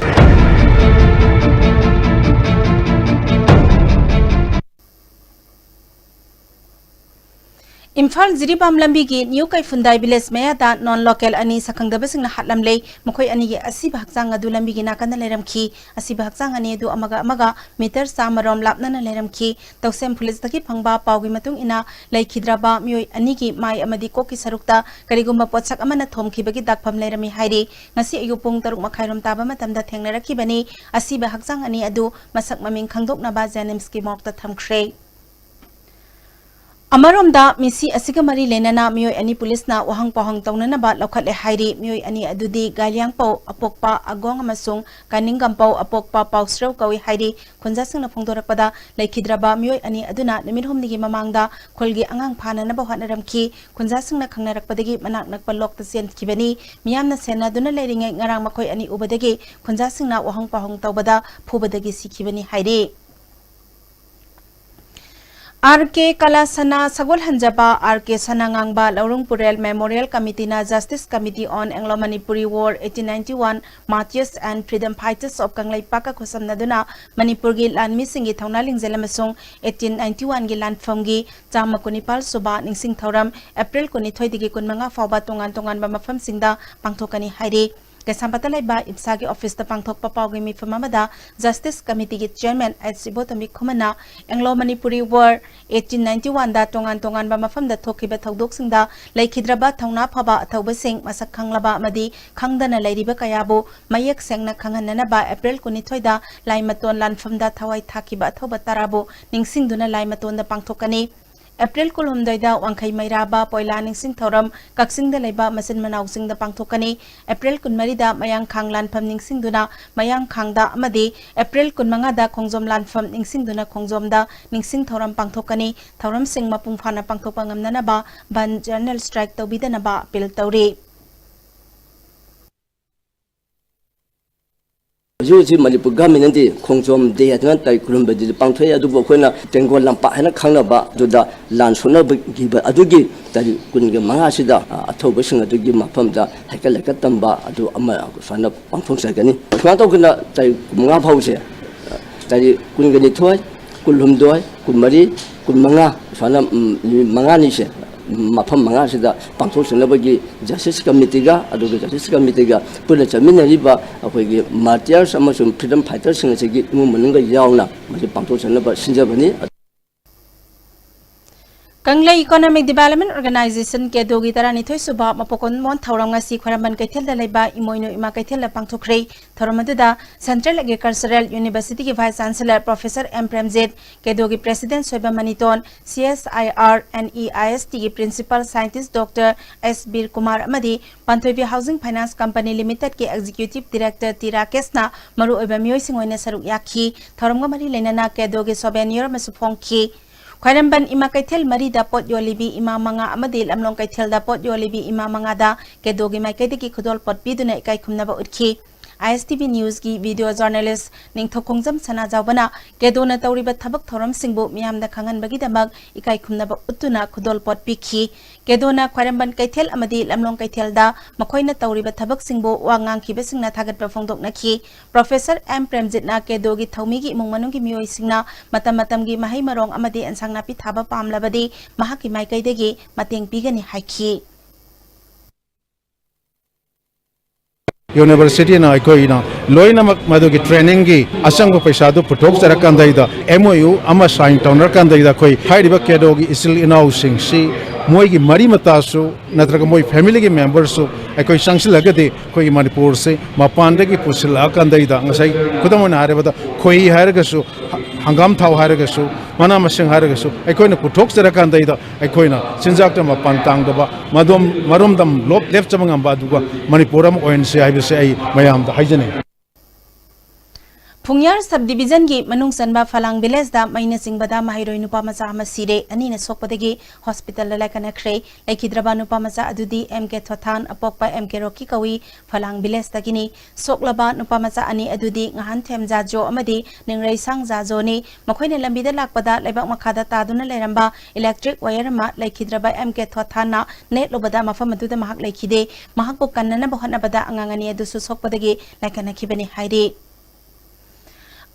ꯏꯝꯐꯥꯜ ꯖꯤꯔꯤꯕꯥꯝ ꯂꯝꯕꯤꯒꯤ ꯅ꯭ꯌꯨ ꯀꯩꯐꯨꯟꯗꯥꯏ village ꯃꯌꯥꯗ non local ꯑꯅꯤ ꯁꯛꯈꯪꯗꯕꯁꯤꯡꯅ ꯍꯥꯠꯂꯝꯂꯦ꯫ ꯃꯈꯣꯏ ꯑꯅꯤꯒꯤ ꯑꯁꯤꯕ ꯍꯛꯆꯥꯡ ꯑꯗꯨ ꯂꯝꯕꯤꯒꯤ ꯅꯥꯀꯟꯗ ꯂꯩꯔꯝꯈꯤ꯫ ꯑꯁꯤꯕ ꯍꯛꯆꯥꯡ ꯑꯅꯤ ꯑꯗꯨ ꯑꯃꯒ ꯑꯃꯒ meter ꯆꯥꯝꯃ ꯔꯣꯝ ꯂꯥꯞꯅꯅ ꯂꯩꯔꯝꯈꯤ꯫ ꯇꯧꯁꯦꯝ policeꯇꯒꯤ ꯐꯪꯕ ꯄꯥꯎꯒꯤ ꯃꯇꯨꯡ ꯏꯟꯅ, ꯂꯩꯈꯤꯗ꯭ꯔꯕ ꯃꯤꯑꯣꯏ ꯑꯅꯤꯒꯤ ꯃꯥꯏ ꯑꯃꯗꯤ ꯀꯣꯛꯀꯤ ꯁꯔꯨꯛꯇ ꯀꯔꯤꯒꯨꯝꯕ ꯄꯣꯠꯁꯛ ꯑꯃꯅ ꯊꯣꯝꯈꯤꯕꯒꯤ ꯗꯥꯛꯐꯝ ꯂꯩꯔꯝꯃꯤ ꯍꯥꯏꯔꯤ꯫ ꯉꯁꯤ ꯑꯌꯨꯛ ꯄꯨꯡ ꯇꯔꯨꯛ ꯃꯈꯥꯏ ꯔꯣꯝ ꯇꯥꯕ ꯃꯇꯝꯗ ꯊꯦꯡꯅꯔꯛꯈꯤꯕꯅꯤ꯫ ꯑꯁꯤꯕ ꯍꯛꯆꯥꯡ ꯑꯅꯤ ꯑꯗꯨ ꯃꯁꯛ ꯃꯃꯤꯡ ꯈꯪꯗꯣꯛꯅꯕ JNIMSꯀꯤ morgueꯇ ꯊꯝꯈ꯭ꯔꯦ꯫ ꯑꯃꯔꯣꯝꯗ, ꯃꯤꯁꯤ ꯑꯁꯤꯒ ꯃꯔꯤ ꯂꯩꯅꯅ ꯃꯤꯑꯣꯏ ꯑꯅꯤ policeꯅ ꯋꯥꯍꯪ ꯄꯥꯎꯍꯪ ꯇꯧꯅꯅꯕ ꯂꯧꯈꯠꯂꯦ ꯍꯥꯏꯔꯤ꯫ ꯃꯤꯑꯣꯏ ꯑꯅꯤ ꯑꯗꯨꯗꯤ ꯒꯥꯏꯂꯤꯌꯥꯡꯄꯧ ꯑꯄꯣꯛꯄ ꯑꯒꯣꯡ ꯑꯃꯁꯨꯡ ꯀꯥꯅꯤꯡꯒꯝꯄꯧ ꯑꯄꯣꯛꯄ ꯄꯥꯎꯁ꯭ꯔꯧ ꯀꯧꯏ ꯍꯥꯏꯔꯤ꯫ ꯈꯨꯟꯖꯥꯁꯤꯡꯅ ꯐꯣꯡꯗꯣꯔꯛꯄꯗ, ꯂꯩꯈꯤꯗ꯭ꯔꯕ ꯃꯤꯑꯣꯏ ꯑꯅꯤ ꯑꯗꯨꯅ ꯅꯨꯃꯤꯠ ꯍꯨꯝꯅꯤꯒꯤ ꯃꯃꯥꯡꯗ ꯈꯨꯜꯒꯤ ꯑꯉꯥꯡ ꯐꯥꯅꯅꯕ ꯍꯣꯠꯅꯔꯝꯈꯤ꯫ ꯈꯨꯟꯖꯥꯁꯤꯡꯅ ꯈꯪꯅꯔꯛꯄꯗꯒꯤ ꯃꯅꯥꯛ ꯅꯛꯄ ꯂꯣꯛꯇ ꯆꯦꯟꯈꯤꯕꯅꯤ꯫ ꯃꯤꯌꯥꯝꯅ ꯁꯦꯟꯅꯗꯨꯅ ꯂꯩꯔꯤꯉꯩ ꯉꯔꯥꯡ ꯃꯈꯣꯏ ꯑꯅꯤ ꯎꯕꯗꯒꯤ ꯈꯨꯟꯖꯥꯁꯤꯡꯅ ꯋꯥꯍꯪ ꯄꯥꯎꯍꯪ ꯇꯧꯕꯗ ꯐꯨꯕꯗꯒꯤ ꯁꯤꯈꯤꯕꯅꯤ ꯍꯥꯏꯔꯤ꯫ ꯑꯥꯔ ꯀꯦ ꯀꯂꯥꯁꯅꯥ ꯁꯒꯣꯜꯍꯟꯖꯕ R K Sanangangba Lourung Purel Memorial Committeeꯅ Justice Committee on Anglo-Manipuri War eighteen ninety-one Martyrs and Freedom Fighters of ꯀꯪꯂꯩꯄꯥꯛꯀ ꯈꯨꯠꯁꯝꯅꯗꯨꯅ ꯃꯅꯤꯄꯨꯔꯒꯤ ꯂꯥꯟꯃꯤꯁꯤꯡꯒꯤ ꯊꯧꯅꯥ ꯂꯤꯡꯖꯦꯜ ꯑꯃꯁꯨꯡ eighteen ninety-oneꯒꯤ ꯂꯥꯟꯐꯝꯒꯤ ꯆꯥꯝꯃ ꯀꯨꯟꯅꯤꯄꯥꯜ ꯁꯨꯕ ꯅꯤꯡꯁꯤꯡ ꯊꯧꯔꯝ April ꯀꯨꯟꯅꯤꯊꯣꯏꯗꯒꯤ ꯀꯨꯟꯃꯉꯥ ꯐꯥꯎꯕ ꯇꯣꯉꯥꯟ ꯇꯣꯉꯥꯟꯕ ꯃꯐꯝꯁꯤꯡꯗ ꯄꯥꯡꯊꯣꯛꯀꯅꯤ ꯍꯥꯏꯔꯤ꯫ ꯀꯩꯁꯥꯝꯄꯥꯠꯇ ꯂꯩꯕ ꯏꯞꯁꯥꯒꯤ ꯑꯣꯐꯤꯁꯇ ꯄꯥꯡꯊꯣꯛꯄ ꯄꯥꯎꯒꯤ ꯃꯤꯐꯝ ꯑꯃꯗ Justice Committeeꯒꯤ Chairman ꯑꯩꯆ ꯏꯕꯣꯇꯣꯝꯕꯤ ꯈꯨꯃꯟꯅ Anglo-Manipuri War eighteen ninety-oneꯗ ꯇꯣꯉꯥꯟ ꯇꯣꯉꯥꯟꯕ ꯃꯐꯝꯗ ꯊꯣꯛꯈꯤꯕ ꯊꯧꯗꯣꯛꯁꯤꯡꯗ ꯂꯩꯈꯤꯗ꯭ꯔꯕ ꯊꯧꯅꯥ ꯐꯕ ꯑꯊꯧꯕꯁꯤꯡ, ꯃꯁꯛ ꯈꯪꯂꯕ ꯑꯃꯗꯤ ꯈꯪꯗꯅ ꯂꯩꯔꯤꯕ ꯀꯌꯥꯕꯨ ꯃꯌꯦꯛ ꯁꯦꯡꯅ ꯈꯪꯍꯟꯅꯅꯕ April ꯀꯨꯟꯅꯤꯊꯣꯏꯗ ꯂꯥꯏꯃꯇꯣꯟ ꯂꯥꯟꯐꯝꯗ ꯊꯋꯥꯏ ꯊꯥꯈꯤꯕ ꯑꯊꯧꯕ ꯇꯔꯥꯕꯨ ꯅꯤꯡꯁꯤꯡꯗꯨꯅ ꯂꯥꯏꯃꯇꯣꯟꯗ ꯄꯥꯡꯊꯣꯛꯀꯅꯤ꯫ April ꯀꯨꯟꯍꯨꯝꯗꯣꯏꯗ ꯋꯥꯡꯈꯩ ꯃꯩꯔꯥꯕ ꯄꯣꯏꯂꯥ ꯅꯤꯡꯁꯤꯡ ꯊꯧꯔꯝ, ꯀꯛꯆꯤꯡꯗ ꯂꯩꯕ ꯃꯆꯤꯟ ꯃꯅꯥꯎꯁꯤꯡꯗ ꯄꯥꯡꯊꯣꯛꯀꯅꯤ꯫ April ꯀꯨꯟꯃꯔꯤꯗ ꯃꯌꯥꯡꯈꯥꯡ ꯂꯥꯟꯐꯝ ꯅꯤꯡꯁꯤꯡꯗꯨꯅ ꯃꯌꯥꯡꯈꯥꯡꯗ ꯑꯃꯗꯤ April ꯀꯨꯟꯃꯉꯥꯗ ꯈꯣꯡꯖꯣꯝ ꯂꯥꯟꯐꯝ ꯅꯤꯡꯁꯤꯡꯗꯨꯅ ꯈꯣꯡꯖꯣꯝꯗ ꯅꯤꯡꯁꯤꯡ ꯊꯧꯔꯝ ꯄꯥꯡꯊꯣꯛꯀꯅꯤ꯫ ꯊꯧꯔꯝꯁꯤꯡ ꯃꯄꯨꯡ ꯐꯥꯅ ꯄꯥꯡꯊꯣꯛꯄ ꯉꯝꯅꯅꯕ ꯕꯟ, general strike ꯇꯧꯕꯤꯗꯅꯕ appeal ꯇꯧꯔꯤ꯫ ꯍꯧꯖꯤꯛ ꯍꯧꯖꯤꯛ ꯃꯅꯤꯄꯨꯔ ꯒꯚꯔꯟꯃꯦꯟꯅꯗꯤ ꯈꯣꯡꯖꯣꯝ ꯗꯦ ꯍꯥꯏꯗꯅ ꯇꯥꯔꯤꯛ ꯀꯨꯟꯍꯨꯝꯗꯣꯏꯗꯗꯤ ꯄꯥꯡꯊꯣꯛꯑꯦ, ꯑꯗꯨꯕꯨ ꯑꯩꯈꯣꯏꯅ ꯇꯦꯡꯒꯣꯜ ꯂꯝꯄꯥꯛ ꯍꯥꯏꯅ ꯈꯪꯅꯕ ꯑꯗꯨꯗ ꯂꯥꯟ ꯁꯣꯛꯅꯈꯤꯕ ꯑꯗꯨꯒꯤ ꯇꯥꯔꯤꯛ ꯀꯨꯟꯒ ꯃꯉꯥꯁꯤꯗ, ꯑ, ꯑꯊꯧꯕꯁꯤꯡ ꯑꯗꯨꯒꯤ ꯃꯐꯝꯗ ꯍꯩꯀꯠ ꯂꯩꯀꯠ ꯇꯝꯕ ꯑꯗꯨ ꯑꯃ ꯁꯨꯃꯥꯏꯅ ꯄꯥꯡꯊꯣꯛꯆꯒꯅꯤ꯫ ꯁꯨꯃꯥꯏꯅ ꯇꯧꯗꯅ ꯇꯥꯔꯤꯛ ꯀꯨꯟꯃꯉꯥ ꯐꯥꯎꯁꯦ, ꯑ, ꯇꯥꯔꯤꯛ ꯀꯨꯟꯒ ꯅꯤꯊꯣꯏ, ꯀꯨꯟꯍꯨꯝꯗꯣꯏ, ꯀꯨꯟꯃꯔꯤ, ꯀꯨꯟꯃꯉꯥ ꯁꯨꯃꯥꯏꯅ, ꯎꯝ, ꯅꯨꯃꯤꯠ ꯃꯉꯥꯅꯤꯁꯦ, ꯎꯝ, ꯃꯐꯝ ꯃꯉꯥꯁꯤꯗ ꯄꯥꯡꯊꯣꯛꯆꯅꯕꯒꯤ Justice Committeeꯒ, ꯑꯗꯨꯒ Justice Committeeꯒ ꯄꯨꯟꯅ ꯆꯠꯃꯤꯟꯅꯔꯤꯕ ꯑꯩꯈꯣꯏꯒꯤ martyrs ꯑꯃꯁꯨꯡ freedom fighterꯁꯤꯡ ꯑꯁꯤꯒꯤ ꯏꯃꯨꯡ ꯃꯅꯨꯡꯒ ꯌꯥꯎꯅ ꯃꯁꯤ ꯄꯥꯡꯊꯣꯛꯆꯅꯕ ꯁꯤꯟꯖꯕꯅꯤ꯫ ꯀꯪꯂꯩ Economic Development Organisation, ꯀꯦꯗꯣꯒꯤ ꯇꯔꯥꯅꯤꯊꯣꯏ ꯁꯨꯕ ꯃꯄꯣꯛ ꯀꯨꯟꯃꯣꯟ ꯊꯧꯔꯝ ꯉꯁꯤ ꯈ꯭ꯋꯥꯏꯔꯝꯕꯟ ꯀꯩꯊꯦꯜꯗ ꯂꯩꯕ ꯏꯃꯣꯏꯅꯨ ꯏꯃꯥ ꯀꯩꯊꯦꯜꯗ ꯄꯥꯡꯊꯣꯛꯈ꯭ꯔꯦ꯫ ꯊꯧꯔꯝ ꯑꯗꯨꯗ Central Agricultural Universityꯒꯤ Vice Chancellor Professor M Premjit, ꯀꯦꯗꯣꯒꯤ President Soibam Maniton, CSIR and EISTꯒꯤ Principal Scientist Doctor S Bir Kumar ꯑꯃꯗꯤ ꯄꯥꯟꯊꯣꯏꯕꯤ Housing Finance Company Limitedꯀꯤ Executive Director ꯇꯤ ꯔꯥꯀꯦꯁꯅ ꯃꯔꯨꯑꯣꯏꯕ ꯃꯤꯑꯣꯏꯁꯤꯡ ꯑꯣꯏꯅ ꯁꯔꯨꯛ ꯌꯥꯈꯤ꯫ ꯊꯧꯔꯝꯒ ꯃꯔꯤ ꯂꯩꯅꯅ ꯀꯦꯗꯣꯒꯤ souvenir ꯑꯃꯁꯨ ꯐꯣꯡꯈꯤ꯫ ꯈ꯭ꯋꯥꯏꯔꯝꯕꯟ ꯏꯃꯥ ꯀꯩꯊꯦꯜ ꯃꯔꯤꯗ ꯄꯣꯠ ꯌꯣꯜꯂꯤꯕꯤ ꯏꯃꯥ ꯃꯉꯥ ꯑꯃꯗꯤ ꯂꯝꯂꯣꯡ ꯀꯩꯊꯦꯜꯗ ꯄꯣꯠ ꯌꯣꯜꯂꯤꯕꯤ ꯏꯃꯥ ꯃꯉꯥꯗ ꯀꯦꯗꯣꯒꯤ ꯃꯥꯏꯀꯩꯗꯒꯤ ꯈꯨꯗꯣꯜꯄꯣꯠ ꯄꯤꯗꯨꯅ ꯏꯀꯥꯏ ꯈꯨꯝꯅꯕ ꯎꯠꯈꯤ꯫ ISTV Newsꯀꯤ video journalist ꯅꯤꯡꯊꯧꯈꯣꯡꯖꯝ ꯁꯅꯥꯖꯥꯎꯕꯅ ꯀꯦꯗꯣꯅ ꯇꯧꯔꯤꯕ ꯊꯕꯛ ꯊꯧꯔꯝꯁꯤꯡꯕꯨ ꯃꯤꯌꯥꯝꯗ ꯈꯪꯍꯟꯕꯒꯤꯗꯃꯛ ꯏꯀꯥꯏ ꯈꯨꯝꯅꯕ ꯎꯠꯇꯨꯅ ꯈꯨꯗꯣꯜꯄꯣꯠ ꯄꯤꯈꯤ꯫ ꯀꯦꯗꯣꯅ ꯈ꯭ꯋꯥꯏꯔꯝꯕꯟ ꯀꯩꯊꯦꯜ ꯑꯃꯗꯤ ꯂꯝꯂꯣꯡ ꯀꯩꯊꯦꯜꯗ ꯃꯈꯣꯏꯅ ꯇꯧꯔꯤꯕ ꯊꯕꯛꯁꯤꯡꯕꯨ ꯋꯥ ꯉꯥꯡꯈꯤꯕꯁꯤꯡꯅ ꯊꯥꯒꯠꯄ ꯐꯣꯡꯗꯣꯛꯅꯈꯤ꯫ Professor M ꯄ꯭ꯔꯦꯝꯖꯤꯠꯅ ꯀꯦꯗꯣꯒꯤ ꯊꯧꯃꯤꯒꯤ ꯏꯃꯨꯡ ꯃꯅꯨꯡꯒꯤ ꯃꯤꯑꯣꯏꯁꯤꯡꯅ ꯃꯇꯝ ꯃꯇꯝꯒꯤ ꯃꯍꯩ ꯃꯔꯣꯡ ꯑꯃꯗꯤ ꯑꯦꯟꯁꯥꯡ ꯅꯥꯄꯤ ꯊꯥꯕ ꯄꯥꯝꯂꯕꯗꯤ ꯃꯍꯥꯛꯀꯤ ꯃꯥꯏꯀꯩꯗꯒꯤ ꯃꯇꯦꯡ ꯄꯤꯒꯅꯤ ꯍꯥꯏꯈꯤ꯫ Universityꯅ ꯑꯩꯈꯣꯏꯅ ꯂꯣꯏꯅꯃꯛ ꯃꯗꯨꯒꯤ trainingꯒꯤ ꯑꯆꯪꯕ ꯄꯩꯁꯥꯗꯨ ꯄꯨꯊꯣꯛꯆꯔꯀꯥꯟꯗꯩꯗ MOU ꯑꯃ sign ꯇꯧꯅꯔꯀꯥꯟꯗꯩꯗ ꯑꯩꯈꯣꯏ ꯍꯥꯏꯔꯤꯕ ꯀꯦꯗꯣꯒꯤ ꯏꯆꯤꯜ ꯏꯅꯥꯎꯁꯤꯡꯁꯤ ꯃꯣꯏꯒꯤ ꯃꯔꯤ ꯃꯇꯥꯁꯨ ꯅꯠꯇ꯭ꯔꯒ ꯃꯣꯏ familyꯒꯤ memberꯁꯨ ꯑꯩꯈꯣꯏ ꯆꯪꯁꯤꯜꯂꯒꯗꯤ ꯑꯩꯈꯣꯏꯒꯤ ꯃꯅꯤꯄꯨꯔꯁꯤ ꯃꯄꯥꯟꯗꯒꯤ ꯄꯨꯁꯤꯜꯂꯛꯑꯀꯥꯟꯗꯩꯗ ꯉꯁꯥꯏ ꯈꯨꯗꯝ ꯑꯣꯏꯅ ꯍꯥꯏꯔꯕꯗ ꯈꯣꯏꯍꯤ ꯍꯥꯏꯔꯒꯁꯨ, ꯍꯪꯒꯥꯝ ꯊꯥꯎ ꯍꯥꯏꯔꯒꯁꯨ, ꯃꯅꯥ ꯃꯁꯤꯡ ꯍꯥꯏꯔꯒꯁꯨ ꯑꯩꯈꯣꯏꯅ ꯄꯨꯊꯣꯛꯆꯔꯀꯥꯟꯗꯩꯗ ꯑꯩꯈꯣꯏꯅ ꯆꯤꯟꯖꯥꯛꯇ ꯃꯄꯥꯟ ꯇꯥꯡꯗꯕ, ꯃꯗꯣꯝ-, ꯃꯔꯣꯝꯗꯝ ꯂꯣꯞ ꯂꯦꯞꯆꯕ ꯉꯝꯕ ꯑꯗꯨꯒ ꯃꯅꯤꯄꯨꯔ ꯑꯃ ꯑꯣꯏꯍꯟꯁꯤ ꯍꯥꯏꯕꯁꯦ ꯑꯩ ꯃꯌꯥꯝꯗ ꯍꯥꯏꯖꯅꯤꯡꯏ꯫ ꯐꯨꯡꯌꯥꯔ sub divisionꯒꯤ ꯃꯅꯨꯡ ꯆꯟꯕ ꯐꯂꯥꯡ villageꯗ ꯃꯩꯅ ꯆꯤꯡꯕꯗ ꯃꯍꯩꯔꯣꯏ ꯅꯨꯄꯥ ꯃꯆꯥ ꯑꯃ ꯁꯤꯔꯦ, ꯑꯅꯤꯅ ꯁꯣꯛꯄꯗꯒꯤ hospitalꯗ ꯂꯥꯏꯀꯠꯅꯈ꯭ꯔꯦ꯫ ꯂꯩꯈꯤꯗ꯭ꯔꯕ ꯅꯨꯄꯥ ꯃꯆꯥ ꯑꯗꯨꯗꯤ M K ꯊꯣꯊꯥꯟ, ꯑꯄꯣꯛꯄ M K ꯔꯣꯀꯤ ꯀꯧꯏ, ꯐꯂꯥꯡ villageꯇꯒꯤꯅꯤ꯫ ꯁꯣꯛꯂꯕ ꯅꯨꯄꯥ ꯃꯆꯥ ꯑꯅꯤ ꯑꯗꯨꯗꯤ ꯉꯍꯥꯟꯊꯦꯝ ꯖꯥꯖꯣ ꯑꯃꯗꯤ ꯅꯤꯡꯔꯩꯁꯥꯡ ꯖꯥꯖꯣꯅꯤ꯫ ꯃꯈꯣꯏꯅ ꯂꯝꯕꯤꯗ ꯂꯥꯛꯄꯗ ꯂꯩꯕꯥꯛ ꯃꯈꯥꯗ ꯇꯥꯗꯨꯅ ꯂꯩꯔꯝꯕ electric wire ꯑꯃ ꯂꯩꯈꯤꯗ꯭ꯔꯕ M K ꯊꯣꯊꯥꯟꯅ ꯅꯦꯠꯂꯨꯕꯗ ꯃꯐꯝ ꯑꯗꯨꯗ ꯃꯍꯥꯛ ꯂꯩꯈꯤꯗꯦ꯫ ꯃꯍꯥꯛꯄꯨ ꯀꯟꯅꯅꯕ ꯍꯣꯠꯅꯕꯗ ꯑꯉꯥꯡ ꯑꯅꯤ ꯑꯗꯨꯁꯨ ꯁꯣꯛꯄꯗꯒꯤ ꯂꯥꯏꯀꯠꯅꯈꯤꯕꯅꯤ ꯍꯥꯏꯔꯤ꯫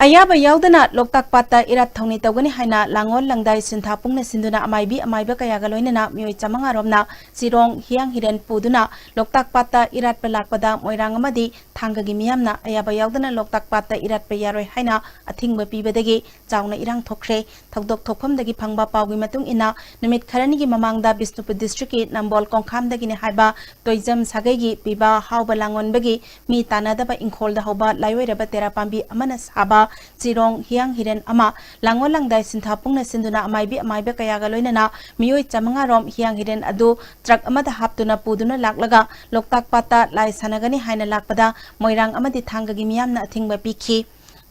ꯑꯌꯥꯕ ꯌꯥꯎꯗꯅ ꯂꯣꯛꯇꯥꯛ ꯄꯥꯠꯇ ꯏꯔꯥꯠ ꯊꯧꯅꯤ ꯇꯧꯒꯅꯤ ꯍꯥꯏꯅ ꯂꯥꯡꯑꯣꯜ ꯂꯪꯗꯥꯏ ꯁꯤꯟꯊꯥ ꯄꯨꯡꯅ ꯁꯤꯟꯗꯨꯅ ꯑꯃꯥꯏꯕꯤ ꯑꯃꯥꯏꯕ ꯀꯌꯥꯒ ꯂꯣꯏꯅꯅ ꯃꯤꯑꯣꯏ ꯆꯥꯃꯉꯥ ꯔꯣꯝꯅ ꯆꯤꯔꯣꯡ ꯍꯤꯌꯥꯡ ꯍꯤꯔꯦꯟ ꯄꯨꯗꯨꯅ ꯂꯣꯛꯇꯥꯛ ꯄꯥꯠꯇ ꯏꯔꯥꯠꯄ ꯂꯥꯛꯄꯗ ꯃꯣꯏꯔꯥꯡ ꯑꯃꯗꯤ ꯊꯥꯡꯒꯒꯤ ꯃꯤꯌꯥꯝꯅ ꯑꯌꯥꯕ ꯌꯥꯎꯗꯅ ꯂꯣꯛꯇꯥꯛ ꯄꯥꯠꯇ ꯏꯔꯥꯠꯄ ꯌꯥꯔꯣꯏ ꯍꯥꯏꯅ ꯑꯊꯤꯡꯕ ꯄꯤꯕꯗꯒꯤ ꯆꯥꯎꯅ ꯏꯔꯥꯡ ꯊꯣꯛꯈ꯭ꯔꯦ꯫ ꯊꯧꯗꯣꯛ ꯊꯣꯛꯐꯝꯗꯒꯤ ꯐꯪꯕ ꯄꯥꯎꯒꯤ ꯃꯇꯨꯡ ꯏꯟꯅ, ꯅꯨꯃꯤꯠ ꯈꯔꯅꯤꯒꯤ ꯃꯃꯥꯡꯗ ꯕꯤꯁꯅꯨꯄꯨꯔ districtꯀꯤ ꯅꯝꯕꯣꯜ ꯀꯣꯡꯈꯥꯝꯗꯒꯤꯅꯤ ꯍꯥꯏꯕ ꯇꯣꯏꯖꯝ ꯁꯥꯒꯩꯒꯤ ꯄꯤꯕ ꯍꯥꯎꯕ ꯂꯥꯡꯑꯣꯟꯕꯒꯤ ꯃꯤ ꯇꯥꯟꯅꯗꯕ ꯏꯪꯈꯣꯜꯗ ꯍꯧꯕ ꯂꯥꯏꯑꯣꯏꯔꯕ ꯇꯦꯔꯥ ꯄꯥꯝꯕꯤ ꯑꯃꯅ ꯁꯥꯕ ꯆꯤꯔꯣꯡ ꯍꯤꯌꯥꯡ ꯍꯤꯔꯦꯟ ꯑꯃ ꯂꯥꯡꯑꯣꯜ ꯂꯪꯗꯥꯏ ꯁꯤꯟꯊꯥ ꯄꯨꯡꯅ ꯁꯤꯟꯗꯨꯅ ꯑꯃꯥꯏꯕꯤ ꯑꯃꯥꯏꯕ ꯀꯌꯥꯒ ꯂꯣꯏꯅꯅ ꯃꯤꯑꯣꯏ ꯆꯥꯃꯉꯥ ꯔꯣꯝ ꯍꯤꯌꯥꯡ ꯍꯤꯔꯦꯟ ꯑꯗꯨ truck ꯑꯃꯗ ꯍꯥꯞꯇꯨꯅ ꯄꯨꯗꯨꯅ ꯂꯥꯛꯂꯒ ꯂꯣꯛꯇꯥꯛ ꯄꯥꯠꯇ ꯂꯥꯏ ꯁꯥꯟꯅꯒꯅꯤ ꯍꯥꯏꯅ ꯂꯥꯛꯄꯗ ꯃꯣꯏꯔꯥꯡ ꯑꯃꯗꯤ ꯊꯥꯡꯒꯒꯤ ꯃꯤꯌꯥꯝꯅ ꯑꯊꯤꯡꯕ ꯄꯤꯈꯤ꯫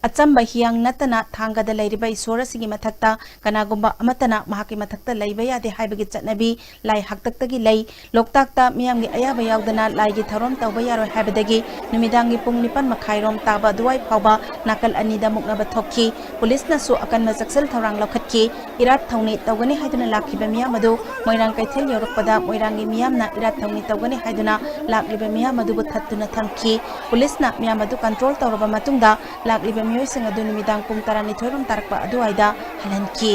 ꯑꯆꯝꯕ ꯍꯤꯌꯥꯡ ꯅꯠꯇꯅ ꯊꯥꯡꯒꯗ ꯂꯩꯔꯤꯕ ꯏꯁꯣꯔ ꯑꯁꯤꯒꯤ ꯃꯊꯛꯇ ꯀꯅꯥꯒꯨꯝꯕ ꯑꯃꯠꯇꯅ ꯃꯍꯥꯛꯀꯤ ꯃꯊꯛꯇ ꯂꯩꯕ ꯌꯥꯗꯦ ꯍꯥꯏꯕꯒꯤ ꯆꯠꯅꯕꯤ ꯂꯥꯏ ꯍꯥꯛꯇꯛꯇꯒꯤ ꯂꯩ꯫ ꯂꯣꯛꯇꯥꯛꯇ ꯃꯤꯌꯥꯝꯒꯤ ꯑꯌꯥꯕ ꯌꯥꯎꯗꯅ ꯂꯥꯏꯒꯤ ꯊꯧꯔꯝ ꯇꯧꯕ ꯌꯥꯔꯣꯏ ꯍꯥꯏꯕꯗꯒꯤ ꯅꯨꯃꯤꯗꯥꯡꯒꯤ ꯄꯨꯡ ꯅꯤꯄꯥꯟ ꯃꯈꯥꯏꯔꯣꯝ ꯇꯥꯕ ꯑꯗꯨꯋꯥꯏ ꯐꯥꯎꯕ ꯅꯥꯀꯜ ꯑꯅꯤꯗ ꯃꯨꯛꯅꯕ ꯊꯣꯛꯈꯤ꯫ ꯄꯨꯂꯤꯁꯅꯁꯨ ꯑꯀꯟꯕ ꯆꯦꯛꯁꯤꯜ ꯊꯧꯔꯥꯡ ꯂꯧꯈꯠꯈꯤ꯫ ꯏꯔꯥꯠ ꯊꯧꯅꯤ ꯇꯧꯒꯅꯤ ꯍꯥꯏꯗꯨꯅ ꯂꯥꯛꯈꯤꯕ ꯃꯤꯌꯥꯝ ꯑꯗꯨ ꯃꯣꯏꯔꯥꯡ ꯀꯩꯊꯦꯜ ꯌꯧꯔꯛꯄꯗ ꯃꯣꯏꯔꯥꯡꯒꯤ ꯃꯤꯌꯥꯝꯅ ꯏꯔꯥꯠ ꯊꯧꯅꯤ ꯇꯧꯒꯅꯤ ꯍꯥꯏꯗꯨꯅ ꯂꯥꯛꯂꯤꯕ ꯃꯤꯌꯥꯝ ꯑꯗꯨꯕꯨ ꯊꯠꯇꯨꯅ ꯊꯝꯈꯤ꯫ ꯄꯨꯂꯤꯁꯅ ꯃꯤꯌꯥꯝ ꯑꯗꯨ ꯀꯟꯇ꯭ꯔꯣꯜ ꯇꯧꯔꯕ ꯃꯇꯨꯡꯗ ꯂꯥꯛꯂꯤꯕ ꯃꯤꯑꯣꯏꯁꯤꯡ ꯑꯗꯨ ꯅꯨꯃꯤꯗꯥꯡ ꯄꯨꯡ ꯇꯔꯥꯅꯤꯊꯣꯏ ꯔꯣꯝ ꯇꯥꯔꯛꯄ ꯑꯗꯨꯋꯥꯏꯗ ꯍꯜꯍꯟꯈꯤ꯫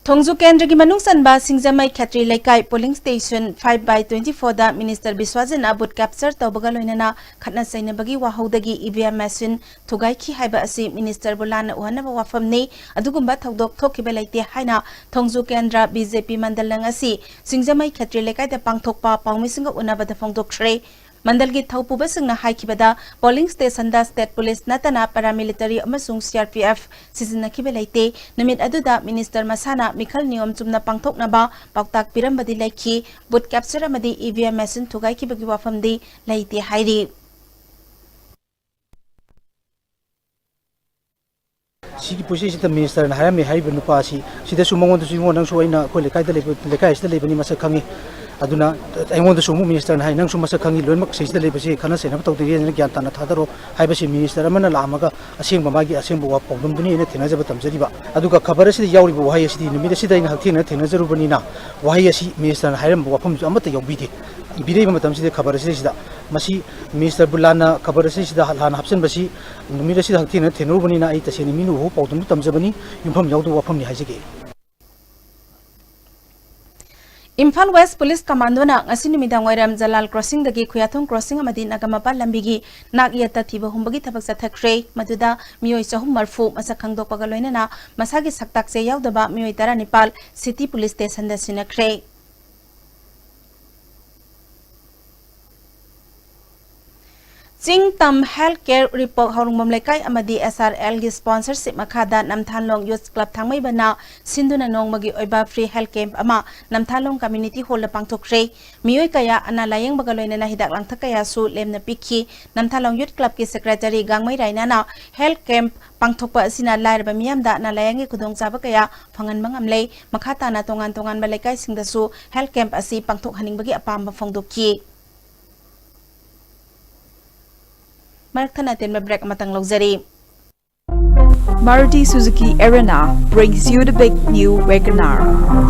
ꯊꯣꯡꯖꯨ ꯀꯦꯟꯗ꯭ꯔꯒꯤ ꯃꯅꯨꯡ ꯆꯟꯕ ꯁꯤꯡꯖꯃꯩ ꯈꯦꯇ꯭ꯔꯤ ꯂꯩꯀꯥꯏ polling station five by twenty fourꯗ Minister ꯕꯤꯁ꯭ꯋꯥꯖꯤꯠꯅ vote capture ꯇꯧꯕꯒ ꯂꯣꯏꯅꯅ ꯈꯠꯅ ꯆꯩꯅꯕꯒꯤ ꯋꯥꯍꯧꯗꯒꯤ EVM machine ꯊꯨꯒꯥꯏꯈꯤ ꯍꯥꯏꯕ ꯑꯁꯤ ministerꯕꯨ ꯂꯥꯟꯅ ꯎꯍꯟꯅꯕ ꯋꯥꯐꯝꯅꯤ꯫ ꯑꯗꯨꯒꯨꯝꯕ ꯊꯧꯗꯣꯛ ꯊꯣꯛꯈꯤꯕ ꯂꯩꯇꯦ ꯍꯥꯏꯅ ꯊꯣꯡꯖꯨ ꯀꯦꯟꯗ꯭ꯔ BJP ꯃꯟꯗꯜꯅ ꯉꯁꯤ ꯁꯤꯡꯖꯃꯩ ꯈꯦꯇ꯭ꯔꯤ ꯂꯩꯀꯥꯏꯗ ꯄꯥꯡꯊꯣꯛꯄ ꯄꯥꯎꯃꯤꯁꯤꯡꯒ ꯎꯅꯕꯗ ꯐꯣꯡꯗꯣꯛꯈ꯭ꯔꯦ꯫ ꯃꯟꯗꯜꯒꯤ ꯊꯧꯄꯨꯕꯁꯤꯡꯅ ꯍꯥꯏꯈꯤꯕꯗ, polling stationꯗ state police ꯅꯠꯇꯅ paramilitary ꯑꯃꯁꯨꯡ CRPF ꯁꯤꯖꯤꯟꯅꯈꯤꯕ ꯂꯩꯇꯦ꯫ ꯅꯨꯃꯤꯠ ꯑꯗꯨꯗ minister ꯃꯁꯥꯅ ꯃꯤꯈꯜ ꯅꯤꯌꯣꯝ ꯆꯨꯝꯅ ꯄꯥꯡꯊꯣꯛꯅꯕ ꯄꯥꯎꯇꯥꯛ ꯄꯤꯔꯝꯕꯗꯤ ꯂꯩꯈꯤ꯫ Vote capture ꯑꯃꯗꯤ EVM machine ꯊꯨꯒꯥꯏꯈꯤꯕꯒꯤ ꯋꯥꯐꯝꯗꯤ ꯂꯩꯇꯦ ꯍꯥꯏꯔꯤ꯫ ꯁꯤꯒꯤ ꯄꯣꯠꯁꯤꯗ ministerꯅ ꯍꯥꯏꯔꯝꯃꯦ ꯍꯥꯏꯔꯤꯕ ꯅꯨꯄꯥ ꯑꯁꯤ, ꯁꯤꯗꯁꯨ ꯃꯉꯣꯟꯗꯁꯨ, "ꯏꯕꯨꯡꯉꯣ, ꯅꯪꯁꯨ ꯑꯩꯅ ꯑꯩꯈꯣꯏ ꯂꯩꯀꯥꯏꯗ ꯂꯩꯕ, ꯂꯩꯀꯥꯏ ꯑꯁꯤꯗ ꯂꯩꯕꯅꯤ, ꯃꯁꯛ ꯈꯪꯉꯤ꯫ ꯑꯗꯨꯅ ꯑꯩꯉꯣꯟꯗꯁꯨ ꯑꯃꯨꯛ ministerꯅ ꯍꯥꯏ, 'ꯅꯪꯁꯨ ꯃꯁꯛ ꯈꯪꯉꯤ, ꯂꯣꯏꯅꯃꯛ ꯁꯤꯁꯤꯗ ꯂꯩꯕꯁꯤ ꯈꯠꯅ ꯆꯩꯅꯕ ꯇꯧꯗ꯭ꯔꯤꯉꯩꯗ ꯒ꯭ꯌꯥꯟ ꯇꯥꯅ ꯊꯥꯗꯔꯣ' ꯍꯥꯏꯕꯁꯤ minister ꯑꯃꯅ ꯂꯥꯛꯑꯝꯃꯒ ꯑꯁꯦꯡꯕ ꯃꯥꯒꯤ ꯑꯁꯦꯡꯕ ꯋꯥ ꯄꯥꯎꯗꯝꯗꯨꯅꯤ ꯑꯩꯅ ꯊꯦꯡꯅꯖꯕ ꯇꯝꯖꯔꯤꯕ꯫ ꯑꯗꯨꯒ ꯈꯕꯔ ꯑꯁꯤꯗ ꯌꯥꯎꯔꯤꯕ ꯋꯥꯍꯩ ꯑꯁꯤꯗꯤ ꯅꯨꯃꯤꯠ ꯑꯁꯤꯗ ꯑꯩꯅ ꯍꯛꯊꯦꯡꯅꯅ ꯊꯦꯡꯅꯖꯔꯨꯕꯅꯤꯅ ꯋꯥꯍꯩ ꯑꯁꯤ ministerꯅ ꯍꯥꯏꯔꯝꯕ ꯋꯥꯐꯝꯁꯨ ꯑꯃꯠꯇ ꯌꯥꯎꯕꯤꯗꯦ꯫ ꯏꯕꯤꯔꯛꯏꯕ ꯃꯇꯝꯁꯤꯗ ꯈꯕꯔ ꯑꯁꯤꯗꯩꯁꯤꯗ ꯃꯁꯤ ministerꯕꯨ ꯂꯥꯟꯅ ꯈꯕꯔ ꯑꯁꯤꯁꯤꯗ ꯂꯥꯟꯅ ꯍꯥꯞꯆꯤꯟꯕꯁꯤ ꯅꯨꯃꯤꯠ ꯑꯁꯤꯗ ꯍꯛꯊꯦꯡꯅꯅ ꯊꯦꯡꯅꯔꯨꯕꯅꯤꯅ ꯑꯩ ꯇꯁꯦꯡꯅ ꯃꯤꯅ ꯎꯍꯧꯕ ꯄꯥꯎꯗꯝꯗꯨ ꯇꯝꯖꯕꯅꯤ, ꯌꯨꯝꯐꯝ ꯌꯥꯎꯗꯕ ꯋꯥꯐꯝꯅꯤ ꯍꯥꯏꯖꯒꯦ꯫ ꯏꯝꯐꯥꯜ West Police Commandoꯅ ꯉꯁꯤ ꯅꯨꯃꯤꯗꯥꯡ ꯋꯥꯏꯔꯝ ꯖꯂꯥꯜ crossingꯗꯒꯤ ꯈꯨꯌꯥꯊꯣꯡ crossing ꯑꯃꯗꯤ ꯅꯒꯃꯄꯥꯜ ꯂꯝꯕꯤꯒꯤ ꯅꯥꯛ ꯌꯦꯠꯇ ꯊꯤꯕ ꯍꯨꯝꯕꯒꯤ ꯊꯕꯛ ꯆꯠꯊꯈ꯭ꯔꯦ꯫ ꯃꯗꯨꯗ ꯃꯤꯑꯣꯏ ꯆꯍꯨꯝ ꯃꯔꯤꯐꯨ ꯃꯁꯛ ꯈꯪꯗꯣꯛꯄꯒ ꯂꯣꯏꯅꯅ ꯃꯁꯥꯒꯤ ꯁꯛꯇꯥꯛ ꯆꯦ ꯌꯥꯎꯗꯕ ꯃꯤꯑꯣꯏ ꯇꯔꯥꯅꯤꯄꯥꯜ City Police Stationꯗ ꯁꯤꯟꯅꯈ꯭ꯔꯦ꯫ ꯆꯤꯡꯇꯝ Health Care Uripok ꯍꯧꯔꯨꯡꯕꯝ ꯂꯩꯀꯥꯏ ꯑꯃꯗꯤ S R L ꯒꯤ sponsorship ꯃꯈꯥꯗ ꯅꯝꯊꯥꯂꯣꯡ Youth Club ꯊꯥꯡꯃꯩꯕꯟꯅ ꯁꯤꯟꯗꯨꯅ ꯅꯣꯡꯃꯒꯤ ꯑꯣꯏꯕ free health camp ꯑꯃ ꯅꯝꯊꯥꯂꯣꯡ Community Hall ꯗ ꯄꯥꯡꯊꯣꯛꯈ꯭ꯔꯦ꯫ ꯃꯤꯑꯣꯏ ꯀꯌꯥ ꯑꯅꯥ ꯂꯥꯌꯦꯡꯕꯒ ꯂꯣꯏꯅꯅ ꯍꯤꯗꯥꯛ ꯂꯥꯡꯊꯛ ꯀꯌꯥꯁꯨ ꯂꯦꯝꯅ ꯄꯤꯈꯤ꯫ ꯅꯝꯊꯥꯂꯣꯡ Youth Club ꯀꯤ Secretary ꯒꯥꯡꯃꯩ ꯔꯥꯏꯅꯥꯅ health camp ꯄꯥꯡꯊꯣꯛꯄ ꯑꯁꯤꯅ ꯂꯥꯏꯔꯕ ꯃꯤꯌꯥꯝꯗ ꯑꯅꯥ ꯂꯥꯌꯦꯡꯒꯤ ꯈꯨꯗꯣꯡꯆꯥꯕ ꯀꯌꯥ ꯐꯪꯍꯟꯕ ꯉꯝꯂꯦ꯫ ꯃꯈꯥ ꯇꯥꯅ ꯇꯣꯉꯥꯟ ꯇꯣꯉꯥꯟꯕ ꯂꯩꯀꯥꯏꯁꯤꯡꯗꯁꯨ health camp ꯑꯁꯤ ꯄꯥꯡꯊꯣꯛꯍꯟꯅꯤꯡꯕꯒꯤ ꯑꯄꯥꯝꯕ ꯐꯣꯡꯗꯣꯛꯈꯤ꯫ ꯃꯔꯛ ꯊꯠꯅ ꯑꯇꯦꯟꯕ break ꯑꯃꯇꯪ ꯂꯧꯖꯔꯤ꯫ Maruti Suzuki Erina brings you the big new WagonR.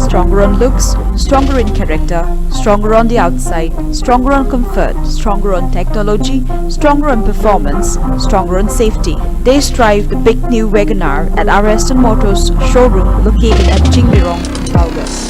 Stronger on looks, stronger in character, stronger on the outside, stronger on comfort, stronger on technology, stronger on performance, stronger on safety. Test drive the big new WagonR at our Aston Motors showroom located at Jingbirong, Imphal West.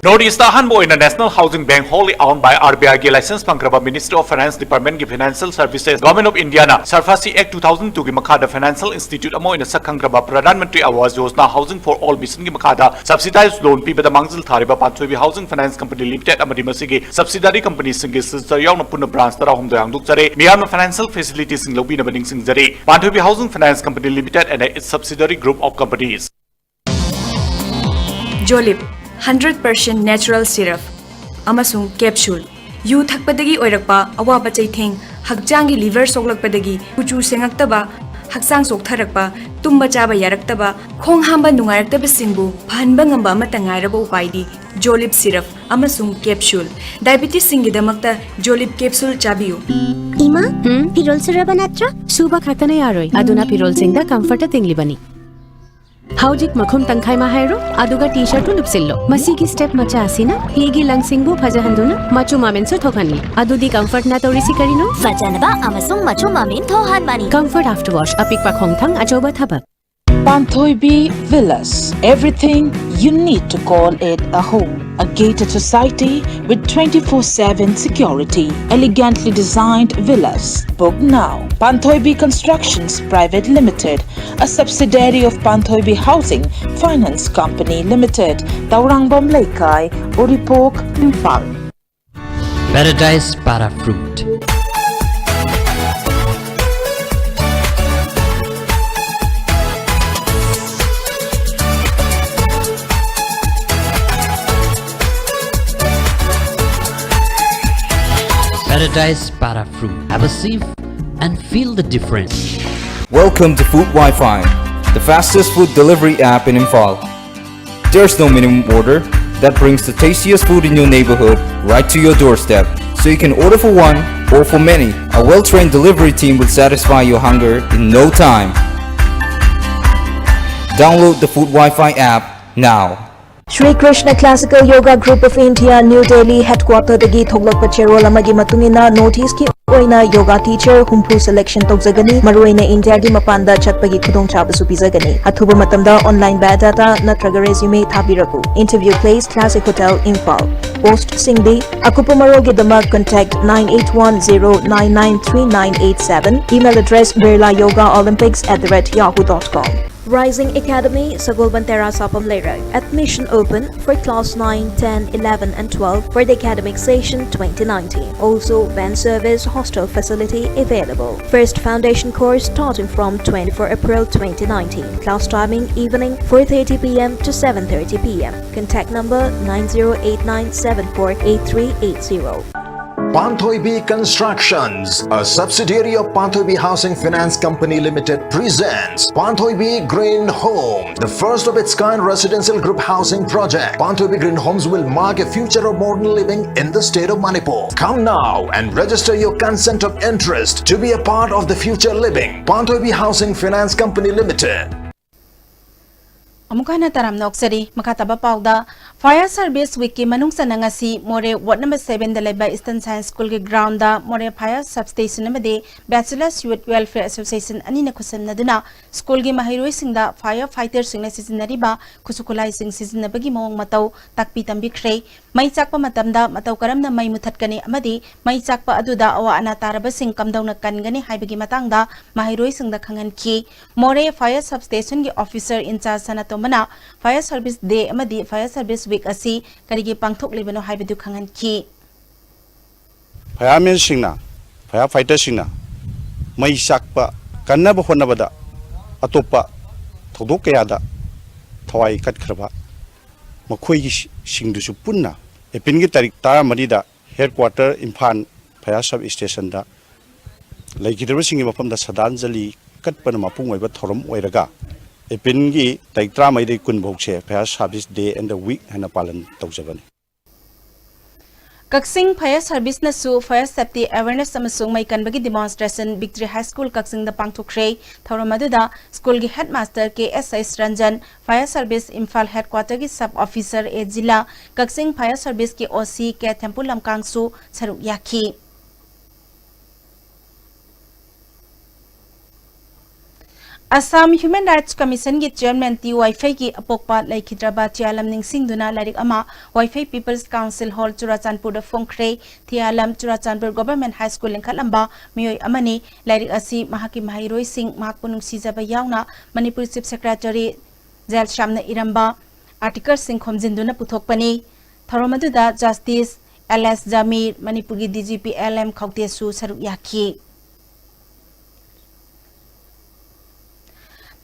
North East ꯑꯍꯥꯟꯕ ꯑꯣꯏꯅ National Housing Bank, wholly owned by R B I ꯒꯤ license ꯐꯪꯈ꯭ꯔꯕ Ministry of Finance Department ꯀꯤ Financial Services, Government of India ꯅ SARFAESI Act two thousand two ꯒꯤ ꯃꯈꯥꯗ financial institute ꯑꯃ ꯑꯣꯏꯅ ꯁꯛ ꯈꯪꯈ꯭ꯔꯕ Pradhan Mantri Awas Yojana Housing for All mission ꯒꯤ ꯃꯈꯥꯗ subsidized loan ꯄꯤꯕꯗ ꯃꯥꯡꯖꯤꯜ ꯊꯥꯔꯤꯕ ꯄꯥꯟꯊꯣꯏꯕꯤ Housing Finance Company Limited ꯑꯃꯗꯤ ꯃꯁꯤꯒꯤ subsidiary company ꯁꯤꯡꯒꯤ signature ꯌꯥꯎꯅ ꯄꯨꯟꯅ branch ꯇꯔꯥꯍꯨꯝꯗꯣꯏ ꯍꯥꯡꯗꯣꯛꯆꯔꯦ꯫ ꯃꯤꯌꯥꯝꯅ financial facility ꯁꯤꯡ ꯂꯧꯕꯤꯅꯕ ꯅꯤꯡꯁꯤꯡꯖꯔꯤ꯫ ꯄꯥꯟꯊꯣꯏꯕꯤ Housing Finance Company Limited and its subsidiary group of companies. Jolib, hundred percent natural syrup ꯑꯃꯁꯨꯡ capsule꯫ ꯌꯨ ꯊꯛꯄꯗꯒꯤ ꯑꯣꯏꯔꯛꯄ ꯑꯋꯥꯕ ꯆꯩꯊꯦꯡ, ꯍꯛꯆꯥꯡꯒꯤ liver ꯁꯣꯛꯂꯛꯄꯗꯒꯤ ꯀꯨꯆꯨ ꯁꯦꯡꯉꯛꯇꯕ, ꯍꯛꯆꯥꯡ ꯆꯣꯛꯊꯔꯛꯄ, ꯇꯨꯝꯕ ꯆꯥꯕ ꯌꯥꯔꯛꯇꯕ, ꯈꯣꯡ ꯍꯥꯝꯕ ꯅꯨꯡꯉꯥꯏꯔꯛꯇꯕꯁꯤꯡꯕꯨ ꯐꯍꯟꯕ ꯉꯝꯕ ꯑꯃꯠꯇ ꯉꯥꯏꯔꯕ ꯎꯄꯥꯏꯗꯤ Jolib syrup ꯑꯃꯁꯨꯡ capsule꯫ Diabetes ꯁꯤꯡꯒꯤꯗꯃꯛꯇ Jolib capsule ꯆꯥꯕꯤꯌꯨ꯫ ꯏꯃꯥ, ꯎꯝ? ꯐꯤꯔꯣꯜ ꯁꯨꯔꯕ ꯅꯠꯇ꯭ꯔꯣ? ꯁꯨꯕ ꯈꯛꯇꯅ ꯌꯥꯔꯣꯏ, ꯑꯗꯨꯅ ꯐꯤꯔꯣꯜꯁꯤꯡꯗ comfortꯇ ꯇꯤꯡꯂꯤꯕꯅꯤ꯫ ꯍꯧꯖꯤꯛ ꯃꯈꯨꯝ ꯇꯪꯈꯥꯏ ꯃꯥ ꯍꯥꯏꯔꯣ, ꯑꯗꯨꯒ T-shirtꯇꯨ ꯂꯨꯞꯁꯤꯜꯂꯣ꯫ ꯃꯁꯤꯒꯤ step ꯃꯆꯥ ꯑꯁꯤꯅ ꯐꯤꯒꯤ ꯂꯪꯁꯤꯡꯕꯨ ꯐꯖꯍꯟꯗꯨꯅ ꯃꯆꯨ ꯃꯃꯦꯟꯁꯨ ꯊꯣꯛꯍꯟꯂꯤ꯫ ꯑꯗꯨꯗꯤ comfortꯅ ꯇꯧꯔꯤꯁꯤ ꯀꯔꯤꯅꯣ? ꯐꯖꯅꯕ ꯑꯃꯁꯨꯡ ꯃꯆꯨ ꯃꯃꯦꯟ ꯊꯣꯛꯍꯟꯕꯅꯤ꯫ Comfort After Wash, ꯑꯄꯤꯛꯄ ꯈꯣꯡꯊꯥꯡ, ꯑꯆꯧꯕ ꯊꯕꯛ꯫ Panthoibi Villas, everything you need to call it a home. A gated society with twenty-four seven security. Elegantly designed villas. Book now. Panthoibi Constructions Private Limited, a subsidiary of Panthoibi Housing Finance Company Limited, Taurangvam Leikai, Uripok, Imphal. Paradise Para Fruit. Paradise Para Fruit. Have a sip and feel the difference. Welcome to Food Wi-Fi, the fastest food delivery app in Imphal. There's no minimum order that brings the tastiest food in your neighborhood right to your doorstep. So you can order for one or for many. A well-trained delivery team will satisfy your hunger in no time. Download the Food Wi-Fi app now. Sri Krishna Classical Yoga Group of India, New Delhi headquarter ꯗꯒꯤ ꯊꯣꯛꯂꯛꯄ ꯆꯦꯔꯣꯜ ꯑꯃꯒꯤ ꯃꯇꯨꯡ ꯏꯟꯅ North East ꯀꯤ ꯑꯣꯏꯅ yoga teacher ꯍꯨꯝꯐꯨ selection ꯇꯧꯖꯒꯅꯤ꯫ ꯃꯔꯨꯑꯣꯏꯅ ꯏꯟꯗꯤꯌꯥꯒꯤ ꯃꯄꯥꯟꯗ ꯆꯠꯄꯒꯤ ꯈꯨꯗꯣꯡꯆꯥꯕꯁꯨ ꯄꯤꯖꯒꯅꯤ꯫ ꯑꯊꯨꯕ ꯃꯇꯝꯗ online biodata ꯅꯠꯇ꯭ꯔꯒ resume ꯊꯥꯕꯤꯔꯛꯎ꯫ Interview place Classic Hotel, Imphal. Post ꯁꯤꯡꯗꯤ ꯑꯀꯨꯞꯄ ꯃꯔꯣꯜꯒꯤꯗꯃꯛ contact nine eight one zero nine nine three nine eight seven, email address birla yoga olympics at the rate yahoo dot com. Rising Academy, Sagolband Terrace, Sapam Leirang. Admission open for class nine, ten, eleven and twelve for the academic session twenty nineteen. Also, van service, hostel facility available. First foundation course starting from twenty-four April twenty nineteen. Class timing evening four thirty p m to seven thirty p m. Contact number nine zero eight nine seven four eight three eight zero. Panthoibi Constructions, a subsidiary of Panthoibi Housing Finance Company Limited, presents Panthoibi Green Home, the first of its kind residential group housing project. Panthoibi Green Homes will mark a future of modern living in the state of Manipur. Come now and register your consent of interest to be a part of the future living. Panthoibi Housing Finance Company Limited. ꯑꯃꯨꯛ ꯍꯟꯅ ꯇꯔꯥꯝꯅ ꯑꯣꯛꯆꯔꯤ꯫ ꯃꯈꯥ ꯇꯥꯕ ꯄꯥꯎꯗ, Fire Service Weekꯀꯤ ꯃꯅꯨꯡ ꯆꯟꯅ ꯉꯁꯤ ꯃꯣꯔꯦ Ward number sevenꯗ ꯂꯩꯕ Eastern Science Schoolꯒꯤ groundꯗ ꯃꯣꯔꯦ Fire Substation ꯑꯃꯗꯤ Bachelors Youth Welfare Association ꯑꯅꯤꯅ ꯈꯨꯠꯁꯝꯅꯗꯨꯅ ꯁ꯭ꯀꯨꯜꯒꯤ ꯃꯍꯩꯔꯣꯏꯁꯤꯡꯗ fire fighterꯁꯤꯡꯅ ꯁꯤꯖꯤꯟꯅꯔꯤꯕ ꯈꯨꯠꯁꯨ ꯈꯨꯠꯂꯥꯏꯁꯤꯡ ꯁꯤꯖꯤꯟꯅꯕꯒꯤ ꯃꯑꯣꯡ ꯃꯇꯧ ꯇꯥꯛꯄꯤ ꯇꯝꯕꯤꯈ꯭ꯔꯦ꯫ ꯃꯩ ꯆꯥꯛꯄ ꯃꯇꯝꯗ ꯃꯇꯧ ꯀꯔꯝꯅ ꯃꯩ ꯃꯨꯊꯠꯀꯅꯤ ꯑꯃꯗꯤ ꯃꯩ ꯆꯥꯛꯄ ꯑꯗꯨꯗ ꯑꯋꯥ ꯑꯅꯥ ꯇꯥꯔꯕꯁꯤꯡ ꯀꯝꯗꯧꯅ ꯀꯟꯒꯅꯤ ꯍꯥꯏꯕꯒꯤ ꯃꯇꯥꯡꯗ ꯃꯍꯩꯔꯣꯏꯁꯤꯡꯗ ꯈꯪꯍꯟꯈꯤ꯫ ꯃꯣꯔꯦ Fire Substationꯒꯤ officer in charge ꯁꯅꯥꯇꯣꯝꯕꯅ Fire Service Day ꯑꯃꯗꯤ Fire Service Week ꯑꯁꯤ ꯀꯔꯤꯒꯤ ꯄꯥꯡꯊꯣꯛꯂꯤꯕꯅꯣ ꯍꯥꯏꯕꯗꯨ ꯈꯪꯍꯟꯈꯤ꯫ Firemenꯁꯤꯡꯅ, fire fighterꯁꯤꯡꯅ ꯃꯩ ꯆꯥꯛꯄ ꯀꯟꯅꯕ ꯍꯣꯠꯅꯕꯗ ꯑꯇꯣꯞꯄ ꯊꯧꯗꯣꯛ ꯀꯌꯥꯗ ꯊꯋꯥꯏ ꯀꯠꯈ꯭ꯔꯕ ꯃꯈꯣꯏꯒꯤ ꯁꯤꯡꯗꯨꯁꯨ ꯄꯨꯟꯅ Aprilꯒꯤ ꯇꯥꯔꯤꯛ ꯇꯔꯥꯃꯔꯤꯗ headquarter ꯏꯝꯐꯥꯜ ꯐꯌꯥꯔ ꯁꯕ ꯁ꯭ꯇꯦꯁꯟꯗ ꯂꯩꯈꯤꯗ꯭ꯔꯕꯁꯤꯡꯒꯤ ꯃꯐꯝꯗ ꯁ꯭ꯔꯗꯥꯟꯖꯂꯤ ꯀꯠꯄꯅ ꯃꯄꯨꯡ ꯑꯣꯏꯕ ꯊꯧꯔꯝ ꯑꯣꯏꯔꯒ, ꯑꯦꯄ꯭ꯔꯤꯜꯒꯤ ꯇꯥꯔꯤꯛ ꯇꯔꯥꯃꯔꯤꯗꯒꯤ ꯀꯨꯟ ꯐꯥꯎꯁꯦ Fire Service Day and the Week ꯍꯥꯏꯅ ꯄꯥꯂꯟ ꯇꯧꯖꯕꯅꯤ꯫ ꯀꯛꯆꯤꯡ ꯐꯥꯌꯔ ꯁꯔꯚꯤꯁꯅꯁꯨ ꯐꯥꯌꯔ ꯁꯦꯐꯇꯤ ꯑꯦꯋꯦꯔꯅꯦꯁ ꯑꯃꯁꯨꯡ ꯃꯩ ꯀꯟꯕꯒꯤ ꯗꯤꯃꯣꯟꯁꯇ꯭ꯔꯦꯁꯟ ꯕꯤꯛꯇ꯭ꯔꯤ ꯍꯥꯏ ꯁ꯭ꯀꯨꯜ ꯀꯛꯆꯤꯡꯗ ꯄꯥꯡꯊꯣꯛꯈ꯭ꯔꯦ꯫ ꯊꯧꯔꯝ ꯑꯗꯨꯗ ꯁ꯭ꯀꯨꯜꯒꯤ ꯍꯦꯗꯃꯥꯁꯇꯔ ꯀꯦ ꯑꯦꯁ ꯑꯩꯁ ꯔꯟꯖꯟ, ꯐꯥꯌꯔ ꯁꯔꯚꯤꯁ ꯏꯝꯐꯥꯜ ꯍꯦꯗꯀ꯭ꯋꯥꯇꯔꯒꯤ sub officer A Jila, Kakching fire ꯁꯔꯚꯤꯁꯀꯤ ꯑꯣ ꯁꯤ ꯀꯦ ꯊꯦꯝꯄꯨ ꯂꯝꯀꯥꯡꯁꯨ ꯁꯔꯨꯛ ꯌꯥꯈꯤ꯫ ꯑꯁꯥꯝ ꯍ꯭ꯌꯨꯃꯦꯟ ꯔꯥꯏꯠꯁ ꯀꯃꯤꯁꯟꯒꯤ ꯆꯤꯌꯔꯃꯦꯟ ꯇꯤ ꯋꯥꯏꯐꯩꯒꯤ ꯑꯄꯣꯛꯄ ꯂꯩꯈꯤꯗ꯭ꯔꯕ ꯊꯤꯌꯥꯂꯝ ꯅꯤꯡꯁꯤꯡꯗꯨꯅ ꯂꯥꯏꯔꯤꯛ ꯑꯃ ꯋꯥꯏꯐꯩ ꯄꯤꯄꯜꯁ ꯀꯥꯎꯟꯁꯤꯜ ꯍꯣꯜ ꯆꯨꯔꯥꯆꯥꯟꯄꯨꯔꯗ ꯐꯣꯡꯈ꯭ꯔꯦ꯫ ꯊꯤꯌꯥꯂꯝ ꯆꯨꯔꯥꯆꯥꯟꯄꯨꯔ ꯒꯣꯚꯔꯟꯃꯦꯟꯠ ꯍꯥꯏ ꯁ꯭ꯀꯨꯜ ꯂꯤꯡꯈꯠꯂꯝꯕ ꯃꯤꯑꯣꯏ ꯑꯃꯅꯤ꯫ ꯂꯥꯏꯔꯤꯛ ꯑꯁꯤ ꯃꯍꯥꯛꯀꯤ ꯃꯍꯩꯔꯣꯏꯁꯤꯡ, ꯃꯍꯥꯛꯄꯨ ꯅꯨꯡꯁꯤꯖꯕ ꯌꯥꯎꯅ ꯃꯅꯤꯄꯨꯔ ꯆꯤꯐ ꯁꯦꯀ꯭ꯔꯦꯇꯔꯤ ꯖꯦꯜꯁ꯭ꯌꯥꯝꯅ ꯏꯔꯝꯕ ꯑꯥꯔꯇꯤꯀꯜꯁꯤꯡ ꯈꯣꯝꯖꯤꯟꯗꯨꯅ ꯄꯨꯊꯣꯛꯄꯅꯤ꯫ ꯊꯧꯔꯝ ꯑꯗꯨꯗ ꯖꯁꯇꯤꯁ ꯑꯦꯜ ꯑꯦꯁ ꯖꯃꯤꯔ, ꯃꯅꯤꯄꯨꯔꯒꯤ D G P L M ꯈꯧꯇꯦꯁꯨ ꯁꯔꯨꯛ ꯌꯥꯈꯤ꯫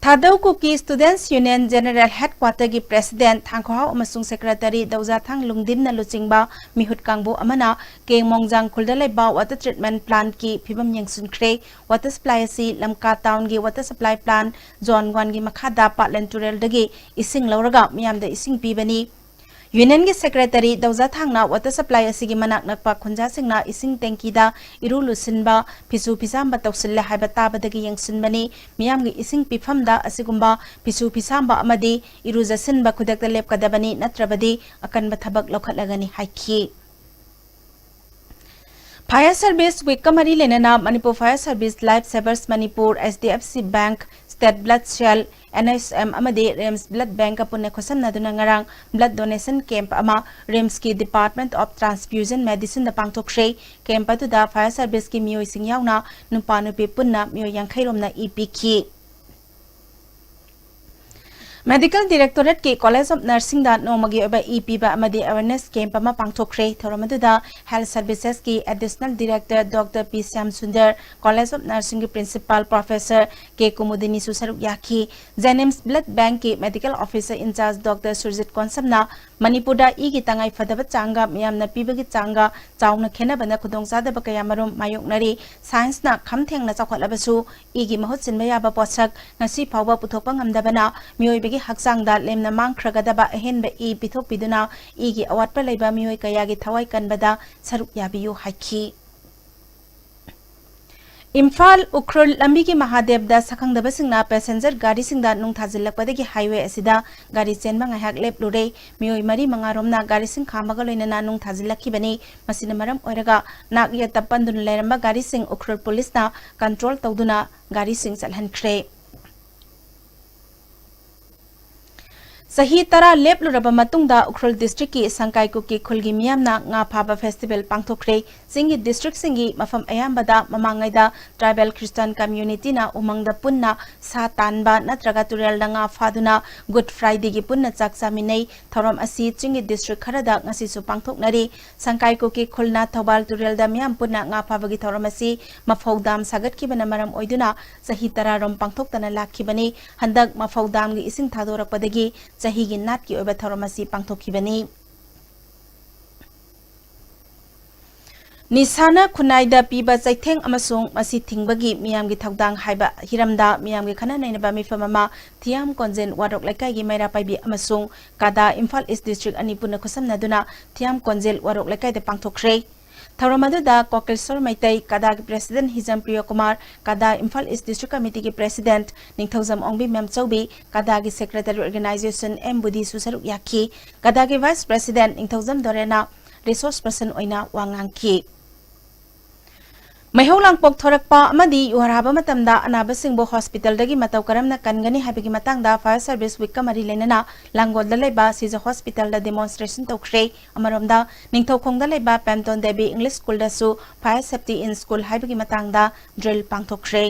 ꯊꯥꯗꯧ ꯀꯨꯀꯤ ꯁ꯭ꯇꯨꯗꯦꯟꯠꯁ ꯌꯨꯅꯤꯌꯟ ꯖꯦꯅꯔꯦꯜ ꯍꯦꯗꯀ꯭ꯋꯥꯇꯔꯒꯤ ꯄ꯭ꯔꯦꯁꯤꯗꯦꯟꯠ ꯊꯥꯡꯈꯣꯍꯥꯎ ꯑꯃꯁꯨꯡ ꯁꯦꯀ꯭ꯔꯦꯇꯔꯤ ꯗꯧꯖꯥꯊꯥꯡ ꯂꯨꯡꯗꯤꯟꯅ ꯂꯨꯆꯤꯡꯕ ꯃꯤꯍꯨꯠ ꯀꯥꯡꯕꯨ ꯑꯃꯅ ꯀꯦ ꯃꯣꯡꯖꯥꯡ ꯈꯨꯜꯗ ꯂꯩꯕ ꯋꯥꯇꯔ ꯇ꯭ꯔꯤꯠꯃꯦꯟꯠ ꯄ꯭ꯂꯥꯟꯠꯀꯤ ꯐꯤꯕꯝ ꯌꯦꯡꯁꯤꯟꯈ꯭ꯔꯦ꯫ ꯋꯥꯇꯔ ꯁꯄ꯭ꯂꯥꯏ ꯑꯁꯤ ꯂꯝꯀꯥ ꯇꯥꯎꯟꯒꯤ ꯋꯥꯇꯔ ꯁꯄ꯭ꯂꯥꯏ ꯄ꯭ꯂꯥꯟꯠ ꯖꯣꯟ ꯋꯥꯟꯒꯤ ꯃꯈꯥꯗ ꯄꯥꯠꯂꯦꯟ ꯇꯨꯔꯦꯜꯗꯒꯤ ꯏꯁꯤꯡ ꯂꯧꯔꯒ ꯃꯤꯌꯥꯝꯗ ꯏꯁꯤꯡ ꯄꯤꯕꯅꯤ꯫ ꯌꯨꯅꯤꯌꯟꯒꯤ ꯁꯦꯀ꯭ꯔꯦꯇꯔꯤ ꯗꯧꯖꯥꯊꯥꯡꯅ ꯋꯥꯇꯔ ꯁꯄ꯭ꯂꯥꯏ ꯑꯁꯤꯒꯤ ꯃꯅꯥꯛ ꯅꯛꯄ ꯈꯨꯟꯖꯥꯁꯤꯡꯅ ꯏꯁꯤꯡ ꯇꯦꯡꯀꯤꯗ ꯏꯔꯨ ꯂꯨꯁꯤꯟꯕ, ꯐꯤꯁꯨ ꯐꯤꯁꯥꯝꯕ ꯇꯧꯁꯤꯜꯂꯦ ꯍꯥꯏꯕ ꯇꯥꯕꯗꯒꯤ ꯌꯦꯡꯁꯤꯟꯕꯅꯤ꯫ ꯃꯤꯌꯥꯝꯒꯤ ꯏꯁꯤꯡ ꯄꯤꯐꯝꯗ ꯑꯁꯤꯒꯨꯝꯕ ꯐꯤꯁꯨ ꯐꯤꯁꯥꯝꯕ ꯑꯃꯗꯤ ꯏꯔꯨꯖꯁꯤꯟꯕ ꯈꯨꯗꯛꯇ ꯂꯦꯞꯀꯗꯕꯅꯤ, ꯅꯠꯇ꯭ꯔꯕꯗꯤ ꯑꯀꯟꯕ ꯊꯕꯛ ꯂꯧꯈꯠꯂꯒꯅꯤ ꯍꯥꯏꯈꯤ꯫ ꯐꯥꯌꯔ ꯁꯔꯚꯤꯁ ꯋꯤꯛꯀ ꯃꯔꯤ ꯂꯩꯅꯅ Manipur fire service, life savers Manipur, H D F C bank, state blood cell, N H M ꯑꯃꯗꯤ ꯔꯤꯝꯁ ꯕ꯭ꯂꯗ ꯕꯦꯡꯛꯀ ꯄꯨꯟꯅ ꯈꯨꯠꯁꯝꯅꯗꯨꯅ ꯉꯔꯥꯡ ꯕ꯭ꯂꯗ ꯗꯣꯅꯦꯁꯟ ꯀꯦꯝꯞ ꯑꯃ ꯔꯤꯝꯁꯀꯤ ꯗꯤꯄꯥꯔꯠꯃꯦꯟꯠ ꯑꯣꯐ ꯇ꯭ꯔꯥꯟꯁꯐ꯭ꯌꯨꯖꯟ ꯃꯦꯗꯤꯁꯤꯟꯗ ꯄꯥꯡꯊꯣꯛꯈ꯭ꯔꯦ꯫ ꯀꯦꯝꯞ ꯑꯗꯨꯗ ꯐꯥꯌꯔ ꯁꯔꯚꯤꯁꯀꯤ ꯃꯤꯑꯣꯏꯁꯤꯡ ꯌꯥꯎꯅ ꯅꯨꯄꯥ ꯅꯨꯄꯤ ꯄꯨꯟꯅ ꯃꯤꯑꯣꯏ ꯌꯥꯡꯈꯩ ꯔꯣꯝꯅ ꯏ ꯄꯤꯈꯤ꯫ ꯃꯦꯗꯤꯀꯦꯜ ꯗꯤꯔꯦꯛꯇꯣꯔꯦꯠꯀꯤ ꯀꯣꯂꯦꯖ ꯑꯣꯐ ꯅꯔꯁꯤꯡꯗ ꯅꯣꯡꯃꯒꯤ ꯑꯣꯏꯕ ꯏ ꯄꯤꯕ ꯑꯃꯗꯤ ꯑꯦꯋꯦꯔꯅꯦꯁ ꯀꯦꯝꯞ ꯑꯃ ꯄꯥꯡꯊꯣꯛꯈ꯭ꯔꯦ꯫ ꯊꯧꯔꯝ ꯑꯗꯨꯗ ꯍꯦꯜꯊ ꯁꯔꯚꯤꯁꯦꯁꯀꯤ additional director doctor P Shyam Sundar, college of ꯅꯔꯁꯤꯡꯒꯤ ꯄ꯭ꯔꯤꯟꯁꯤꯄꯥꯜ ꯄ꯭ꯔꯣꯐꯦꯁꯔ ꯀꯦ ꯀꯨꯃꯨꯗꯤꯅꯤꯁꯨ ꯁꯔꯨꯛ ꯌꯥꯈꯤ꯫ ꯖꯦꯅꯤꯝꯁ ꯕ꯭ꯂꯗ ꯕꯦꯡꯛꯀꯤ medical officer incharge doctor Surjit ꯀꯣꯟꯁꯝꯅ ꯃꯅꯤꯄꯨꯔꯗ ꯏꯒꯤ ꯇꯉꯥꯏ ꯐꯗꯕ ꯆꯥꯡꯒ ꯃꯤꯌꯥꯝꯅ ꯄꯤꯕꯒꯤ ꯆꯥꯡꯒ ꯆꯥꯎꯅ ꯈꯦꯠꯅꯕꯅ ꯈꯨꯗꯣꯡꯆꯥꯗꯕ ꯀꯌꯥꯃꯔꯨꯝ ꯃꯥꯌꯣꯛꯅꯔꯤ꯫ ꯁꯥꯏꯟꯁꯅ ꯈꯝ ꯊꯦꯡꯅ ꯆꯥꯎꯈꯠꯂꯕꯁꯨ ꯏꯒꯤ ꯃꯍꯨꯠ ꯁꯤꯟꯕ ꯌꯥꯕ ꯄꯣꯠꯁꯛ ꯉꯁꯤ ꯐꯥꯎꯕ ꯄꯨꯊꯣꯛꯄ ꯉꯝꯗꯕꯅ ꯃꯤꯑꯣꯏꯕꯒꯤ ꯍꯛꯆꯥꯡꯗ ꯂꯦꯝꯅ ꯃꯥꯡꯈ꯭ꯔꯒꯗꯕ ꯑꯍꯦꯟꯕ ꯏ ꯄꯤꯊꯣꯛꯄꯤꯗꯨꯅ ꯏꯒꯤ ꯑꯋꯥꯠꯄ ꯂꯩꯕ ꯃꯤꯑꯣꯏ ꯀꯌꯥꯒꯤ ꯊꯋꯥꯏ ꯀꯟꯕꯗ ꯁꯔꯨꯛ ꯌꯥꯕꯤꯌꯨ ꯍꯥꯏꯈꯤ꯫ ꯏꯝꯐꯥꯜ ꯎꯈ꯭ꯔꯨꯜ ꯂꯝꯕꯤꯒꯤ ꯃꯍꯥꯗꯦꯕꯗ ꯁꯛꯈꯪꯗꯕꯁꯤꯡꯅ ꯄꯦꯁꯦꯟꯖꯔ ꯒꯥꯔꯤꯁꯤꯡꯗ ꯅꯨꯡ ꯊꯥꯖꯤꯜꯂꯛꯄꯗꯒꯤ ꯍꯥꯏꯋꯦ ꯑꯁꯤꯗ ꯒꯥꯔꯤ ꯆꯦꯟꯕ ꯉꯥꯏꯍꯥꯛ ꯂꯦꯞꯂꯨꯔꯦ꯫ ꯃꯤꯑꯣꯏ ꯃꯔꯤ ꯃꯉꯥꯔꯣꯝꯅ ꯒꯥꯔꯤꯁꯤꯡ ꯈꯥꯝꯕꯒ ꯂꯣꯏꯅꯅ ꯅꯨꯡ ꯊꯥꯖꯤꯜꯂꯛꯈꯤꯕꯅꯤ꯫ ꯃꯁꯤꯅ ꯃꯔꯝ ꯑꯣꯏꯔꯒ ꯅꯥꯛ ꯌꯦꯠꯇ ꯄꯟꯗꯨꯅ ꯂꯩꯔꯝꯕ ꯒꯥꯔꯤꯁꯤꯡ ꯎꯈ꯭ꯔꯨꯜ ꯄꯨꯂꯤꯁꯅ ꯀꯟꯇ꯭ꯔꯣꯜ ꯇꯧꯗꯨꯅ ꯒꯥꯔꯤꯁꯤꯡ ꯆꯠꯍꯟꯈ꯭ꯔꯦ꯫ ꯆꯍꯤ ꯇꯔꯥ ꯂꯦꯞꯂꯨꯔꯕ ꯃꯇꯨꯡꯗ ꯎꯈ꯭ꯔꯨꯜ ꯗꯤꯁꯇ꯭ꯔꯤꯛꯀꯤ ꯁꯪꯀꯥꯏ ꯀꯨꯀꯤ ꯈꯨꯜꯒꯤ ꯃꯤꯌꯥꯝꯅ ꯉꯥ ꯐꯥꯕ ꯐꯦꯁꯇꯤꯚꯦꯜ ꯄꯥꯡꯊꯣꯛꯈ꯭ꯔꯦ꯫ ꯆꯤꯡꯒꯤ ꯗꯤꯁꯇ꯭ꯔꯤꯛꯁꯤꯡꯒꯤ ꯃꯐꯝ ꯑꯌꯥꯝꯕꯗ ꯃꯃꯥꯡꯉꯩꯗ ꯇ꯭ꯔꯥꯏꯕꯦꯜ ꯈ꯭ꯔꯤꯁꯇꯥꯟ ꯀꯝꯃ꯭ꯌꯨꯅꯤꯇꯤꯅ ꯎꯃꯪꯗ ꯄꯨꯟꯅ ꯁꯥ ꯇꯥꯟꯕ ꯅꯠꯇ꯭ꯔꯒ ꯇꯨꯔꯦꯜꯗ ꯉꯥ ꯐꯥꯗꯨꯅ ꯒꯨꯗ ꯐ꯭ꯔꯥꯏꯗꯦꯒꯤ ꯄꯨꯟꯅ ꯆꯥꯛ ꯆꯥꯃꯤꯟꯅꯩ꯫ ꯊꯧꯔꯝ ꯑꯁꯤ ꯆꯤꯡꯒꯤ ꯗꯤꯁꯇ꯭ꯔꯤꯛ ꯈꯔꯗ ꯉꯁꯤꯁꯨ ꯄꯥꯡꯊꯣꯛꯅꯔꯤ꯫ ꯁꯪꯀꯥꯏ ꯀꯨꯀꯤ ꯈꯨꯜꯅ ꯊꯧꯕꯥꯜ ꯇꯨꯔꯦꯜꯗ ꯃꯤꯌꯥꯝ ꯄꯨꯟꯅ ꯉꯥ ꯐꯥꯕꯒꯤ ꯊꯧꯔꯝ ꯑꯁꯤ ꯃꯐꯧ ꯗꯥꯝ ꯁꯥꯒꯠꯈꯤꯕꯅ ꯃꯔꯝ ꯑꯣꯏꯗꯨꯅ ꯆꯍꯤ ꯇꯔꯥꯔꯣꯝ ꯄꯥꯡꯊꯣꯛꯇꯅ ꯂꯥꯛꯈꯤꯕꯅꯤ꯫ ꯍꯟꯗꯛ ꯃꯐꯧ ꯗꯥꯝꯒꯤ ꯏꯁꯤꯡ ꯊꯥꯗꯣꯔꯛꯄꯗꯒꯤ ꯆꯍꯤꯒꯤ ꯅꯥꯠꯀꯤ ꯑꯣꯏꯕ ꯊꯧꯔꯝ ꯑꯁꯤ ꯄꯥꯡꯊꯣꯛꯈꯤꯕꯅꯤ꯫ ꯅꯤꯁꯥꯅ ꯈꯨꯟꯅꯥꯏꯗ ꯄꯤꯕ ꯆꯩꯊꯦꯡ ꯑꯃꯁꯨꯡ ꯃꯁꯤ ꯊꯤꯡꯕꯒꯤ ꯃꯤꯌꯥꯝꯒꯤ ꯊꯧꯗꯥꯡ ꯍꯥꯏꯕ ꯍꯤꯔꯝꯗ ꯃꯤꯌꯥꯝꯒꯤ ꯈꯟꯅ ꯅꯩꯅꯕ ꯃꯤꯐꯝ ꯑꯃ ꯊꯤꯌꯥꯝ ꯀꯣꯟꯖꯦꯟ ꯋꯥꯔꯣꯛ ꯂꯩꯀꯥꯏꯒꯤ ꯃꯩꯔꯥ ꯄꯥꯏꯕꯤ ꯑꯃꯁꯨꯡ ꯀꯥꯗꯥ ꯏꯝꯐꯥꯜ ꯏꯁ ꯗꯤꯁꯇ꯭ꯔꯤꯛ ꯑꯅꯤ ꯄꯨꯟꯅ ꯈꯨꯠꯁꯝꯅꯗꯨꯅ ꯊꯤꯌꯥꯝ ꯀꯣꯟꯖꯦꯜ ꯋꯥꯔꯣꯛ ꯂꯩꯀꯥꯏꯗ ꯄꯥꯡꯊꯣꯛꯈ꯭ꯔꯦ꯫ ꯊꯧꯔꯝ ꯑꯗꯨꯗ ꯀꯣꯀꯤꯜꯁꯣꯔ ꯃꯩꯇꯩ, ꯀꯥꯗꯥꯒꯤ ꯄ꯭ꯔꯦꯁꯤꯗꯦꯟꯠ ꯍꯤꯖꯝ ꯄ꯭ꯔꯤꯌꯣ ꯀꯨꯃꯥꯔ, ꯀꯥꯗꯥ ꯏꯝꯐꯥꯜ ꯏꯁ ꯗꯤꯁꯇ꯭ꯔꯤꯛ ꯀꯃꯤꯇꯤꯒꯤ ꯄ꯭ꯔꯦꯁꯤꯗꯦꯟꯠ ꯅꯤꯡꯊꯧꯖꯝ ꯑꯣꯡꯕꯤ ꯃꯦꯝꯆꯧꯕꯤ, ꯀꯥꯗꯥꯒꯤ ꯁꯦꯀ꯭ꯔꯦꯇꯔꯤ ꯑꯣꯔꯒꯅꯥꯏꯖꯦꯁꯟ ꯑꯦꯝ ꯕꯨꯙꯤꯁꯨ ꯁꯔꯨꯛ ꯌꯥꯈꯤ꯫ ꯀꯥꯗꯥꯒꯤ ꯚꯥꯏꯁ ꯄ꯭ꯔꯦꯁꯤꯗꯦꯟꯠ ꯅꯤꯡꯊꯧꯖꯝ ꯗꯣꯔꯦꯟꯅ ꯔꯤꯁꯣꯔꯁ ꯄꯔꯁꯟ ꯑꯣꯏꯅ ꯋꯥ ꯉꯥꯡꯈꯤ꯫ ꯃꯩꯍꯧ ꯂꯥꯡꯄꯣꯛ ꯊꯣꯔꯛꯄ ꯑꯃꯗꯤ ꯌꯨꯍꯥꯔ ꯍꯥꯕ ꯃꯇꯝꯗ ꯑꯅꯥꯕꯁꯤꯡꯕꯨ ꯍꯣꯁꯄꯤꯇꯥꯜꯗꯒꯤ ꯃꯇꯧ ꯀꯔꯝꯅ ꯀꯟꯒꯅꯤ ꯍꯥꯏꯕꯒꯤ ꯃꯇꯥꯡꯗ ꯐꯥꯌꯔ ꯁꯔꯚꯤꯁ ꯋꯤꯛꯀ ꯃꯔꯤ ꯂꯩꯅꯅ ꯂꯥꯡꯒꯣꯜꯗ ꯂꯩꯕ ꯁꯤꯖ ꯍꯣꯁꯄꯤꯇꯥꯜꯗ ꯗꯦꯃꯣꯟꯁꯇ꯭ꯔꯦꯁꯟ ꯇꯧꯈ꯭ꯔꯦ꯫ ꯑꯃꯔꯣꯝꯗ, ꯅꯤꯡꯊꯧꯈꯣꯡꯗ ꯂꯩꯕ ꯄꯦꯝꯇꯣꯟ ꯗꯦꯕꯤ ꯏꯪꯂꯤꯁ ꯁ꯭ꯀꯨꯜꯗꯁꯨ ꯐꯥꯌꯔ ꯁꯦꯐꯇꯤ ꯏꯟ ꯁ꯭ꯀꯨꯜ ꯍꯥꯏꯕꯒꯤ ꯃꯇꯥꯡꯗ ꯗ꯭ꯔꯤꯜ ꯄꯥꯡꯊꯣꯛꯈ꯭ꯔꯦ꯫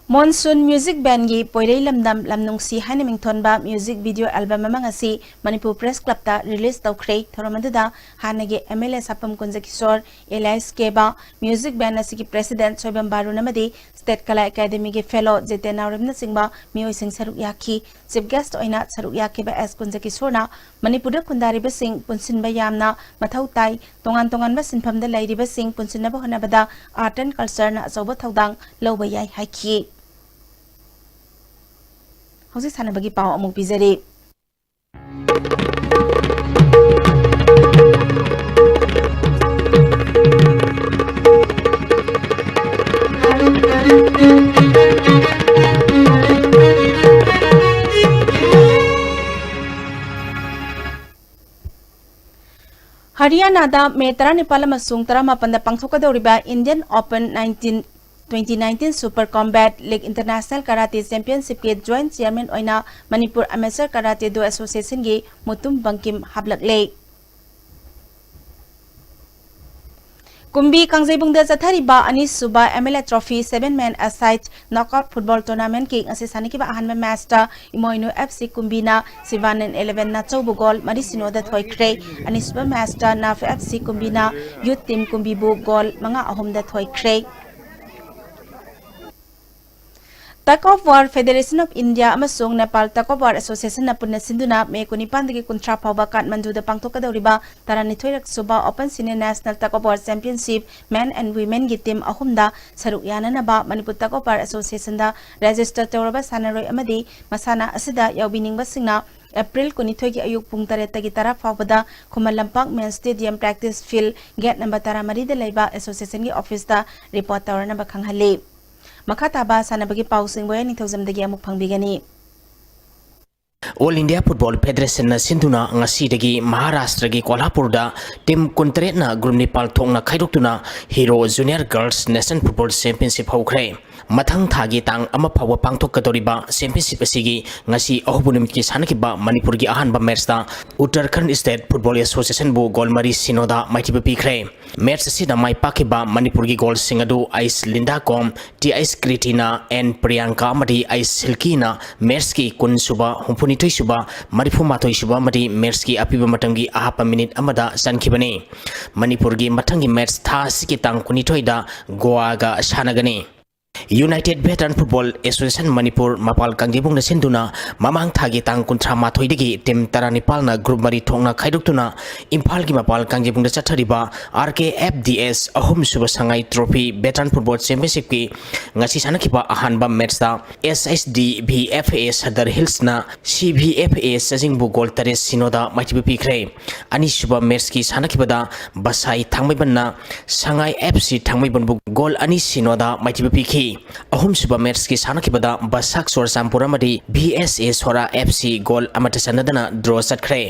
Monsoon Music Bandꯒꯤ ꯄꯣꯏꯔꯩ ꯂꯝꯗꯝ ꯂꯝ ꯅꯨꯡꯁꯤ ꯍꯥꯏꯅ ꯃꯤꯡꯊꯣꯟꯕ music video album ꯑꯃ ꯉꯁꯤ ꯃꯅꯤꯄꯨꯔ Press Clubꯇ release ꯇꯧꯈ꯭ꯔꯦ꯫ ꯊꯧꯔꯝ ꯑꯗꯨꯗ ꯍꯥꯟꯅꯒꯤ MLA ꯁꯥꯄꯝ ꯀꯨꯟꯖꯀꯤꯁꯣꯔ, alias ꯀꯦꯕꯥ, music band ꯑꯁꯤꯒꯤ president ꯁꯣꯏꯕꯝ ꯕꯥꯔꯨꯟ ꯑꯃꯗꯤ State Kala Academyꯒꯤ fellow ꯖꯤꯇꯦꯟ ꯅꯥꯎꯔꯦꯝꯅꯆꯤꯡꯕ ꯃꯤꯑꯣꯏꯁꯤꯡ ꯁꯔꯨꯛ ꯌꯥꯈꯤ꯫ Chief guest ꯑꯣꯏꯅ ꯁꯔꯨꯛ ꯌꯥꯈꯤꯕ ꯑꯦꯁ ꯀꯨꯟꯖꯀꯤꯁꯣꯔꯅ ꯃꯅꯤꯄꯨꯔꯗ ꯈꯨꯟꯗꯥꯔꯤꯕꯁꯤꯡ ꯄꯨꯟꯁꯤꯟꯕ ꯌꯥꯝꯅ ꯃꯊꯧ ꯇꯥꯏ, ꯇꯣꯉꯥꯟ ꯇꯣꯉꯥꯟꯕ ꯁꯤꯟꯐꯝꯗ ꯂꯩꯔꯤꯕꯁꯤꯡ ꯄꯨꯟꯁꯤꯟꯅꯕ ꯍꯣꯠꯅꯕꯗ art and cultureꯅ ꯑꯆꯧꯕ ꯊꯧꯗꯥꯡ ꯂꯧꯕ ꯌꯥꯏ ꯍꯥꯏꯈꯤ꯫ ꯍꯧꯖꯤꯛ ꯁꯥꯟꯅꯕꯒꯤ ꯄꯥꯎ ꯑꯃꯨꯛ ꯄꯤꯖꯔꯤ꯫ ꯍꯔꯤꯌꯥꯅꯥꯗ ꯃꯦ ꯇꯔꯥꯅꯤꯄꯥꯜ ꯑꯃꯁꯨꯡ ꯇꯔꯥꯃꯥꯄꯟꯗ ꯄꯥꯡꯊꯣꯛꯀꯗꯧꯔꯤꯕ Indian Open nineteen, twenty nineteen Super Combat League International Karate Championshipꯀꯤ joint chairman ꯑꯣꯏꯅ Manipur Amateur Karate Do Associationꯒꯤ Mutum Bangkim ꯍꯥꯞꯂꯛꯂꯦ꯫ ꯀꯨꯝꯕꯤ ꯀꯥꯡꯖꯩꯕꯨꯡꯗ ꯆꯠꯊꯔꯤꯕ ꯑꯅꯤꯁꯨꯕ MLA Trophy seven man aside knockout football tournamentꯀꯤ ꯉꯁꯤ ꯁꯥꯟꯅꯈꯤꯕ ꯑꯍꯥꯟꯕ matchꯇ ꯏꯃꯣꯏꯅꯨ FC ꯀꯨꯝꯕꯤꯅ Sivan and Eleven ꯅꯥꯆꯧꯕꯨ goal ꯃꯔꯤ ꯁꯤꯅꯣꯗ ꯊꯣꯏꯈ꯭ꯔꯦ꯫ ꯑꯅꯤꯁꯨꯕ matchꯇ ꯅꯥꯐ FC ꯀꯨꯝꯕꯤꯅ Youth Team ꯀꯨꯝꯕꯤꯕꯨ goal ꯃꯉꯥ ꯑꯍꯨꯝꯗ ꯊꯣꯏꯈ꯭ꯔꯦ꯫ Tug of War Federation of India ꯑꯃꯁꯨꯡ Nepal Tug of War Associationꯅ ꯄꯨꯟꯅ ꯁꯤꯟꯗꯨꯅ ꯃꯦ ꯀꯨꯟꯅꯤꯄꯥꯟꯗꯒꯤ ꯀꯨꯟꯊ꯭ꯔꯥ ꯐꯥꯎꯕ ꯀꯥꯊꯃꯟꯗꯨꯗ ꯄꯥꯡꯊꯣꯛꯀꯗꯧꯔꯤꯕ ꯇꯔꯥꯅꯤꯊꯣꯏꯔꯛ ꯁꯨꯕ Open Senior National Tug of War Championship Men and Womenꯒꯤ team ꯑꯍꯨꯝꯗ ꯁꯔꯨꯛ ꯌꯥꯅꯅꯕ Manipur Tug of War Associationꯗ register ꯇꯧꯔꯕ ꯁꯥꯟꯅꯔꯣꯏ ꯑꯃꯗꯤ ꯃꯁꯥꯟꯅ ꯑꯁꯤꯗ ꯌꯥꯎꯕꯤꯅꯤꯡꯕꯁꯤꯡꯅ April ꯀꯨꯟꯅꯤꯊꯣꯏꯒꯤ ꯑꯌꯨꯛ ꯄꯨꯡ ꯇꯔꯦꯠꯇꯒꯤ ꯇꯔꯥ ꯐꯥꯎꯕꯗ Khuman Lampak main stadium practice field gate number ꯇꯔꯥꯃꯔꯤꯗ ꯂꯩꯕ associationꯒꯤ officeꯇ report ꯇꯧꯔꯅꯕ ꯈꯪꯍꯜꯂꯤ꯫ ꯃꯈꯥ ꯇꯥꯕ ꯁꯥꯟꯅꯕꯒꯤ ꯄꯥꯎꯁꯤꯡ ꯕꯣꯌꯥ ꯅꯤꯡꯊꯧꯖꯝꯗꯒꯤ ꯑꯃꯨꯛ ꯐꯪꯕꯤꯒꯅꯤ꯫ All India Football Federationꯅ ꯁꯤꯟꯗꯨꯅ ꯉꯁꯤꯗꯒꯤ ꯃꯍꯥꯔꯥꯁꯇ꯭ꯔꯒꯤ ꯀꯣꯜꯍꯥꯄꯨꯔꯗ team ꯀꯨꯟꯇꯔꯦꯠꯅ group ꯅꯤꯄꯥꯜ ꯊꯣꯛꯅ ꯈꯥꯏꯗꯣꯛꯇꯨꯅ Hero Junior Girls Nation Football Championship ꯍꯧꯈ꯭ꯔꯦ꯫ ꯃꯊꯪ ꯊꯥꯒꯤ ꯇꯥꯡ ꯑꯃ ꯐꯥꯎꯕ ꯄꯥꯡꯊꯣꯛꯀꯗꯧꯔꯤꯕ ꯆꯦꯝꯄꯤꯌꯟꯁꯤꯞ ꯑꯁꯤꯒꯤ ꯉꯁꯤ ꯑꯍꯧꯕ ꯅꯨꯃꯤꯠꯀꯤ ꯁꯥꯟꯅꯈꯤꯕ ꯃꯅꯤꯄꯨꯔꯒꯤ ꯑꯍꯥꯟꯕ ꯃꯦꯠꯁꯇ ꯎꯠꯇꯔꯈꯟꯗ ꯁ꯭ꯇꯦꯠ ꯐꯨꯠꯕꯣꯜ ꯑꯦꯁꯣꯁꯤꯌꯦꯁꯟꯕꯨ ꯒꯣꯜ ꯃꯔꯤ ꯁꯤꯅꯣꯗ ꯃꯥꯏꯊꯤꯕ ꯄꯤꯈ꯭ꯔꯦ꯫ ꯃꯦꯠꯁ ꯑꯁꯤꯗ ꯃꯥꯏ ꯄꯥꯛꯈꯤꯕ ꯃꯅꯤꯄꯨꯔꯒꯤ ꯒꯣꯜꯁꯤꯡ ꯑꯗꯨ ꯑꯩꯁ Linda Kom, T H ꯀ꯭ꯔꯤꯇꯤꯅꯥ, and Priyanka ꯑꯃꯗꯤ ꯑꯩꯁ ꯁꯤꯜꯀꯤꯅ ꯃꯦꯠꯁꯀꯤ ꯀꯨꯟ ꯁꯨꯕ, ꯍꯨꯝꯐꯨ ꯅꯤꯊꯣꯏ ꯁꯨꯕ, ꯃꯔꯤꯐꯨ ꯃꯥꯊꯣꯏ ꯁꯨꯕ ꯑꯃꯗꯤ ꯃꯦꯠꯁꯀꯤ ꯑꯄꯤꯕ ꯃꯇꯝꯒꯤ ꯑꯍꯥꯞꯄ ꯃꯤꯅꯤꯠ ꯑꯃꯗ ꯆꯟꯈꯤꯕꯅꯤ꯫ ꯃꯅꯤꯄꯨꯔꯒꯤ ꯃꯊꯪꯒꯤ ꯃꯦꯠꯁ ꯊꯥ ꯑꯁꯤꯒꯤ ꯇꯥꯡ ꯀꯨꯟꯅꯤꯊꯣꯏꯗ ꯒꯣꯋꯥꯒ ꯁꯥꯟꯅꯒꯅꯤ꯫ ꯌꯨꯅꯥꯏꯇꯦꯗ ꯚꯦꯇꯔꯟ ꯐꯨꯠꯕꯣꯜ ꯑꯦꯁꯣꯁꯤꯌꯦꯁꯟ ꯃꯅꯤꯄꯨꯔ ꯃꯄꯥꯜ ꯀꯥꯡꯖꯩꯕꯨꯡꯅ ꯁꯤꯟꯗꯨꯅ ꯃꯃꯥꯡ ꯊꯥꯒꯤ ꯇꯥꯡ ꯀꯨꯟꯊ꯭ꯔꯥ ꯃꯥꯊꯣꯏꯗꯒꯤ ꯇꯤꯝ ꯇꯔꯥꯅꯤꯄꯥꯜꯅ ꯒ꯭ꯔꯨꯞ ꯃꯔꯤ ꯊꯣꯛꯅ ꯈꯥꯏꯗꯣꯛꯇꯨꯅ ꯏꯝꯐꯥꯜꯒꯤ ꯃꯄꯥꯜ ꯀꯥꯡꯖꯩꯕꯨꯡꯗ ꯆꯠꯊꯔꯤꯕ ꯑꯥꯔ ꯀꯦ ꯑꯦꯐ ꯗꯤ ꯑꯦꯁ ꯑꯍꯨꯝꯁꯨꯕ ꯁꯉꯥꯏ ꯇ꯭ꯔꯣꯐꯤ ꯚꯦꯇꯔꯟ ꯐꯨꯠꯕꯣꯜ ꯆꯦꯝꯄꯤꯌꯟꯁꯤꯞꯀꯤ ꯉꯁꯤ ꯁꯥꯟꯅꯈꯤꯕ ꯑꯍꯥꯟꯕ ꯃꯦꯠꯁꯇ ꯑꯦꯁ H D V F A Sadar ꯍꯤꯜꯁꯅ C V F A ꯆꯥꯖꯤꯡꯕꯨ goal ꯇꯔꯦꯠ ꯁꯤꯅꯣꯗ ꯃꯥꯏꯊꯤꯕ ꯄꯤꯈ꯭ꯔꯦ꯫ ꯑꯅꯤꯁꯨꯕ ꯃꯦꯠꯁꯀꯤ ꯁꯥꯟꯅꯈꯤꯕꯗ ꯕꯁꯥꯏ ꯊꯥꯡꯃꯩꯕꯟꯅ ꯁꯉꯥꯏ ꯑꯦꯐ ꯁꯤ ꯊꯥꯡꯃꯩꯕꯟꯕꯨ ꯒꯣꯜ ꯑꯅꯤ ꯁꯤꯅꯣꯗ ꯃꯥꯏꯊꯤꯕ ꯄꯤꯈꯤ꯫ ꯑꯍꯨꯝꯁꯨꯕ ꯃꯦꯠꯁꯀꯤ ꯁꯥꯟꯅꯈꯤꯕꯗ ꯕꯁꯥꯛ ꯆꯨꯔꯆꯥꯟꯄꯨꯔ ꯑꯃꯗꯤ ꯚꯤ ꯑꯦꯁ ꯑꯦ ꯁꯣꯔꯥ ꯑꯦꯐ ꯁꯤ ꯒꯣꯜ ꯑꯃꯠꯇ ꯆꯟꯅꯗꯅ ꯗ꯭ꯔꯣ ꯆꯠꯈ꯭ꯔꯦ꯫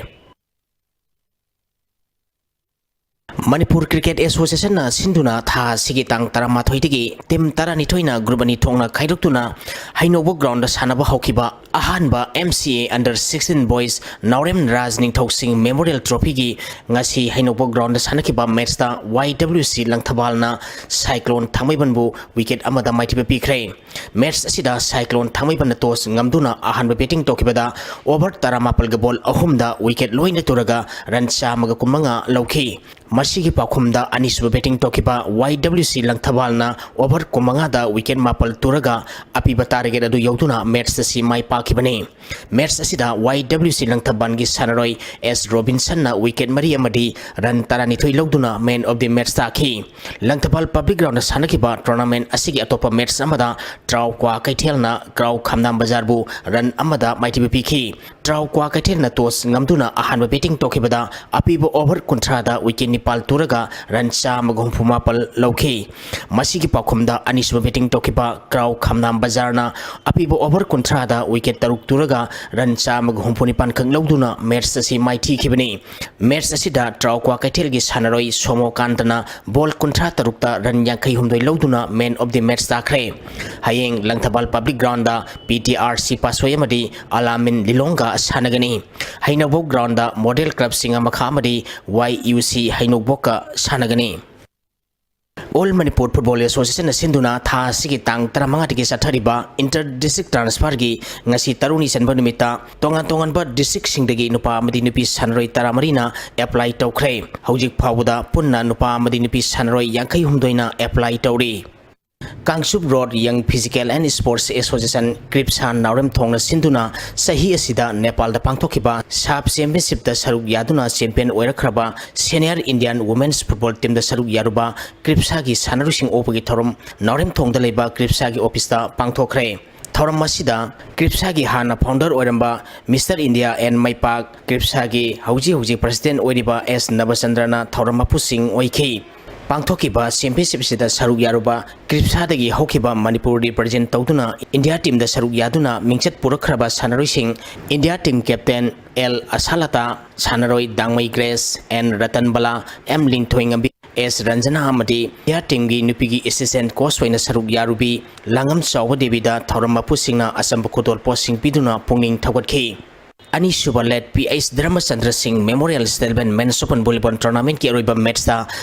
ꯃꯅꯤꯄꯨꯔ ꯀ꯭ꯔꯤꯀꯦꯠ ꯑꯦꯁꯣꯁꯤꯌꯦꯁꯟꯅ ꯁꯤꯟꯗꯨꯅ ꯊꯥ ꯑꯁꯤꯒꯤ ꯇꯥꯡ ꯇꯔꯥꯃꯥꯊꯣꯏꯗꯒꯤ ꯇꯤꯝ ꯇꯔꯥꯅꯤꯊꯣꯏꯅ ꯒ꯭ꯔꯨꯞ ꯑꯅꯤ ꯊꯣꯛꯅ ꯈꯥꯏꯗꯣꯛꯇꯨꯅ ꯍꯩꯅꯧꯕ ꯒ꯭ꯔꯥꯎꯟꯗ ꯁꯥꯟꯅꯕ ꯍꯧꯈꯤꯕ ꯑꯍꯥꯟꯕ ꯑꯦꯝ ꯁꯤ ꯑꯦ ꯑꯟꯗꯔ ꯁꯤꯛꯁꯇꯤꯟ ꯕꯣꯏꯁ ꯅꯥꯎꯔꯦꯝ ꯔꯥꯖ ꯅꯤꯡꯊꯧ ꯁꯤꯡ ꯃꯦꯃꯣꯔꯤꯌꯦꯜ ꯇ꯭ꯔꯣꯐꯤꯒꯤ ꯉꯁꯤ ꯍꯩꯅꯧꯕ ꯒ꯭ꯔꯥꯎꯟꯗ ꯁꯥꯟꯅꯈꯤꯕ ꯃꯦꯠꯁꯇ ꯋꯥꯏ ꯗꯕ꯭ꯂꯤꯎ ꯁꯤ ꯂꯪꯊꯕꯥꯜꯅ ꯁꯥꯏꯀ꯭ꯂꯣꯟ ꯊꯥꯡꯃꯩꯕꯟꯕꯨ ꯋꯤꯀꯦꯠ ꯑꯃꯗ ꯃꯥꯏꯊꯤꯕ ꯄꯤꯈ꯭ꯔꯦ꯫ ꯃꯦꯠꯁ ꯑꯁꯤꯗ ꯁꯥꯏꯀ꯭ꯂꯣꯟ ꯊꯥꯡꯃꯩꯕꯟꯅ ꯇꯣꯁ ꯉꯝꯗꯨꯅ ꯑꯍꯥꯟꯕ ꯕꯦꯇꯤꯡ ꯇꯧꯈꯤꯕꯗ ꯑꯣꯚꯔ ꯇꯔꯥꯃꯥꯄꯜꯒ ꯕꯣꯜ ꯑꯍꯨꯝꯗ ꯋꯤꯀꯦꯠ ꯂꯣꯏꯅ ꯇꯨꯔꯒ ꯔꯟ ꯆꯥꯝꯃꯒ ꯀꯨꯟꯃꯉꯥ ꯂꯧꯈꯤ꯫ ꯃꯁꯤꯒꯤ ꯄꯥꯎꯈꯨꯝꯗ ꯑꯅꯤꯁꯨꯕ ꯕꯦꯇꯤꯡ ꯇꯧꯈꯤꯕ ꯋꯥꯏ ꯗꯕ꯭ꯂꯤꯎ ꯁꯤ ꯂꯪꯊꯕꯥꯜꯅ ꯑꯣꯚꯔ ꯀꯨꯟꯃꯉꯥꯗ ꯋꯤꯀꯦꯠ ꯃꯥꯄꯜ ꯇꯨꯔꯒ ꯑꯄꯤꯕ ꯇꯥꯔꯒꯦꯠ ꯑꯗꯨ ꯌꯧꯗꯨꯅ ꯃꯦꯠꯁ ꯑꯁꯤ ꯃꯥꯏ ꯄꯥꯛꯈꯤꯕꯅꯤ꯫ ꯃꯦꯠꯁ ꯑꯁꯤꯗ ꯋꯥꯏ ꯗꯕ꯭ꯂꯤꯎ ꯁꯤ ꯂꯪꯊꯕꯥꯜꯒꯤ ꯁꯥꯟꯅꯔꯣꯏ ꯑꯦꯁ ꯔꯣꯕꯤꯟꯁꯟꯅ ꯋꯤꯀꯦꯠ ꯃꯔꯤ ꯑꯃꯗꯤ ꯔꯟ ꯇꯔꯥꯅꯤꯊꯣꯏ ꯂꯧꯗꯨꯅ ꯃꯦꯟ ꯑꯣꯐ ꯗꯤ ꯃꯦꯠꯁ ꯇꯥꯈꯤ꯫ ꯂꯪꯊꯕꯥꯜ ꯄꯕ꯭ꯂꯤꯛ ꯒ꯭ꯔꯥꯎꯟꯗ ꯁꯥꯟꯅꯈꯤꯕ ꯇꯣꯔꯅꯥꯃꯦꯟꯠ ꯑꯁꯤꯒꯤ ꯑꯇꯣꯞꯄ ꯃꯦꯠꯁ ꯑꯃꯗ ꯇ꯭ꯔꯥꯎ ꯀ꯭ꯋꯥ ꯀꯩꯊꯦꯜꯅ ꯀ꯭ꯔꯥꯎ ꯈꯝꯅꯥꯝ ꯕꯖꯥꯔꯕꯨ ꯔꯟ ꯑꯃꯗ ꯃꯥꯏꯊꯤꯕ ꯄꯤꯈꯤ꯫ ꯇ꯭ꯔꯥꯎ ꯀ꯭ꯋꯥ ꯀꯩꯊꯦꯜꯅ ꯇꯣꯁ ꯉꯝꯗꯨꯅ ꯑꯍꯥꯟꯕ ꯕꯦꯇꯤꯡ ꯇꯧꯈꯤꯕꯗ ꯑꯄꯤꯕ ꯑꯣꯚꯔ ꯀꯨꯟꯊ꯭ꯔꯥꯗ ꯋꯤꯀꯦꯠ ꯅꯤꯄꯥꯜ ꯇꯨꯔꯒ run ꯆꯥꯝꯃꯒ ꯍꯨꯝꯐꯨ ꯃꯥꯄꯜ ꯂꯧꯈꯤ꯫ ꯃꯁꯤꯒꯤ ꯄꯥꯎꯈꯨꯝꯗ ꯑꯅꯤꯁꯨꯕ batting ꯇꯧꯈꯤꯕ ꯀ꯭ꯔꯥꯎ ꯈꯝꯅꯥꯝ ꯕꯖꯥꯔꯅ ꯑꯄꯤꯕ over ꯀꯨꯟꯊ꯭ꯔꯥꯗ wicket ꯇꯔꯨꯛ ꯇꯨꯔꯒ run ꯆꯥꯝꯃꯒ ꯍꯨꯝꯐꯨ ꯅꯤꯄꯥꯟ ꯈꯛ ꯂꯧꯗꯨꯅ match ꯑꯁꯤ ꯃꯥꯏꯊꯤꯈꯤꯕꯅꯤ꯫ Match ꯑꯁꯤꯗ ꯇ꯭ꯔꯥꯎ ꯀ꯭ꯋꯥꯀꯩꯊꯦꯜꯒꯤ ꯁꯥꯟꯅꯔꯣꯏ ꯁꯣꯃꯣ ꯀꯥꯟꯇꯅ ball ꯀꯨꯟꯊ꯭ꯔꯥ ꯇꯔꯨꯛꯇ run ꯌꯥꯡꯈꯩ ꯍꯨꯝꯗꯣꯏ ꯂꯧꯗꯨꯅ man of the match ꯇꯥꯈ꯭ꯔꯦ꯫ ꯍꯌꯦꯡ Langthabal public groundꯗ P T R C ꯄꯥꯁꯣꯏ ꯑꯃꯗꯤ ꯑꯂꯥꯃꯤꯟ ꯂꯤꯂꯣꯡꯒ ꯁꯥꯟꯅꯒꯅꯤ꯫ ꯍꯩꯅꯧꯕꯧ groundꯗ Model Club ꯁꯤꯡꯉꯥꯃꯈꯥ ꯑꯃꯗꯤ Y U C ꯍꯩꯅꯧꯕꯣꯛꯀ ꯁꯥꯟꯅꯒꯅꯤ꯫ All Manipur Football Associationꯅ ꯁꯤꯟꯗꯨꯅ ꯊꯥ ꯑꯁꯤꯒꯤ ꯇꯥꯡ ꯇꯔꯥꯃꯉꯥꯗꯒꯤ ꯆꯠꯊꯔꯤꯕ inter district transferꯒꯤ ꯉꯁꯤ ꯇꯔꯨꯛꯅꯤ ꯆꯟꯕ ꯅꯨꯃꯤꯠꯇ ꯇꯣꯉꯥꯟ ꯇꯣꯉꯥꯟꯕ districtꯁꯤꯡꯗꯒꯤ ꯅꯨꯄꯥ ꯑꯃꯗꯤ ꯅꯨꯄꯤ ꯁꯥꯟꯅꯔꯣꯏ ꯇꯔꯥꯃꯔꯤꯅ apply ꯇꯧꯈ꯭ꯔꯦ꯫ ꯍꯧꯖꯤꯛ ꯐꯥꯎꯕꯗ ꯄꯨꯟꯅ ꯅꯨꯄꯥ ꯑꯃꯗꯤ ꯅꯨꯄꯤ ꯁꯥꯟꯅꯔꯣꯏ ꯌꯥꯡꯈꯩ ꯍꯨꯝꯗꯣꯏꯅ apply ꯇꯧꯔꯤ꯫ Kangchup Road Young Physical and Sports Association ꯀ꯭ꯔꯤꯞꯁꯥ ꯅꯥꯎꯔꯦꯝꯊꯣꯡꯅ ꯁꯤꯟꯗꯨꯅ ꯆꯍꯤ ꯑꯁꯤꯗ ꯅꯦꯄꯥꯜꯗ ꯄꯥꯡꯊꯣꯛꯈꯤꯕ SAFF Championshipꯇ ꯁꯔꯨꯛ ꯌꯥꯗꯨꯅ champion ꯑꯣꯏꯔꯛꯈ꯭ꯔꯕ senior Indian women's football teamꯗ ꯁꯔꯨꯛ ꯌꯥꯔꯨꯕ ꯀ꯭ꯔꯤꯞꯁꯥꯒꯤ ꯁꯥꯟꯅꯔꯣꯏꯁꯤꯡ ꯑꯣꯛꯄꯒꯤ ꯊꯧꯔꯝ ꯅꯥꯎꯔꯦꯝꯊꯣꯡꯗ ꯂꯩꯕ ꯀ꯭ꯔꯤꯞꯁꯥꯒꯤ officeꯇ ꯄꯥꯡꯊꯣꯛꯈ꯭ꯔꯦ꯫ ꯊꯧꯔꯝ ꯑꯁꯤꯗ ꯀ꯭ꯔꯤꯞꯁꯥꯒꯤ ꯍꯥꯟꯅ founder ꯑꯣꯏꯔꯝꯕ Mister India N ꯃꯩꯄꯥꯛ, ꯀ꯭ꯔꯤꯞꯁꯥꯒꯤ ꯍꯧꯖꯤꯛ ꯍꯧꯖꯤꯛ president ꯑꯣꯏꯔꯤꯕ S ꯅꯕꯆꯟꯗ꯭ꯔꯅ ꯊꯧꯔꯝ ꯃꯄꯨꯁꯤꯡ ꯑꯣꯏꯈꯤ꯫ ꯄꯥꯡꯊꯣꯛꯈꯤꯕ championshipꯁꯤꯗ ꯁꯔꯨꯛ ꯌꯥꯔꯨꯕ ꯀ꯭ꯔꯤꯞꯁꯥꯗꯒꯤ ꯍꯧꯈꯤꯕ ꯃꯅꯤꯄꯨꯔ represent ꯇꯧꯗꯨꯅ India teamꯗ ꯁꯔꯨꯛ ꯌꯥꯗꯨꯅ ꯃꯤꯡꯆꯠ ꯄꯨꯔꯛꯈ꯭ꯔꯕ ꯁꯥꯟꯅꯔꯣꯏꯁꯤꯡ India team captain L Ashalata, ꯁꯥꯟꯅꯔꯣꯏ Dangmei Grace, N Ratanbala, M Lingthoingambi, S Ranjana ꯑꯃꯗꯤ India teamꯒꯤ ꯅꯨꯄꯤꯒꯤ assistant coach ꯑꯣꯏꯅ ꯁꯔꯨꯛ ꯌꯥꯔꯨꯕꯤ ꯂꯥꯡꯉꯝ ꯆꯥꯎꯕ ꯗꯦꯕꯤꯗ ꯊꯧꯔꯝ ꯃꯄꯨꯁꯤꯡꯅ ꯑꯆꯝꯕ ꯈꯨꯗꯣꯜ ꯄꯣꯠꯁꯤꯡ ꯄꯤꯗꯨꯅ ꯄꯨꯛꯅꯤꯡ ꯊꯧꯒꯠꯈꯤ꯫ ꯑꯅꯤꯁꯨꯕ Late P H ꯙꯔꯃꯆꯟꯗ꯭ꯔ ꯁꯤꯡ Memorial State Eleven Men's Open Volleyball Tournamentꯀꯤ ꯑꯔꯣꯏꯕ matchꯇ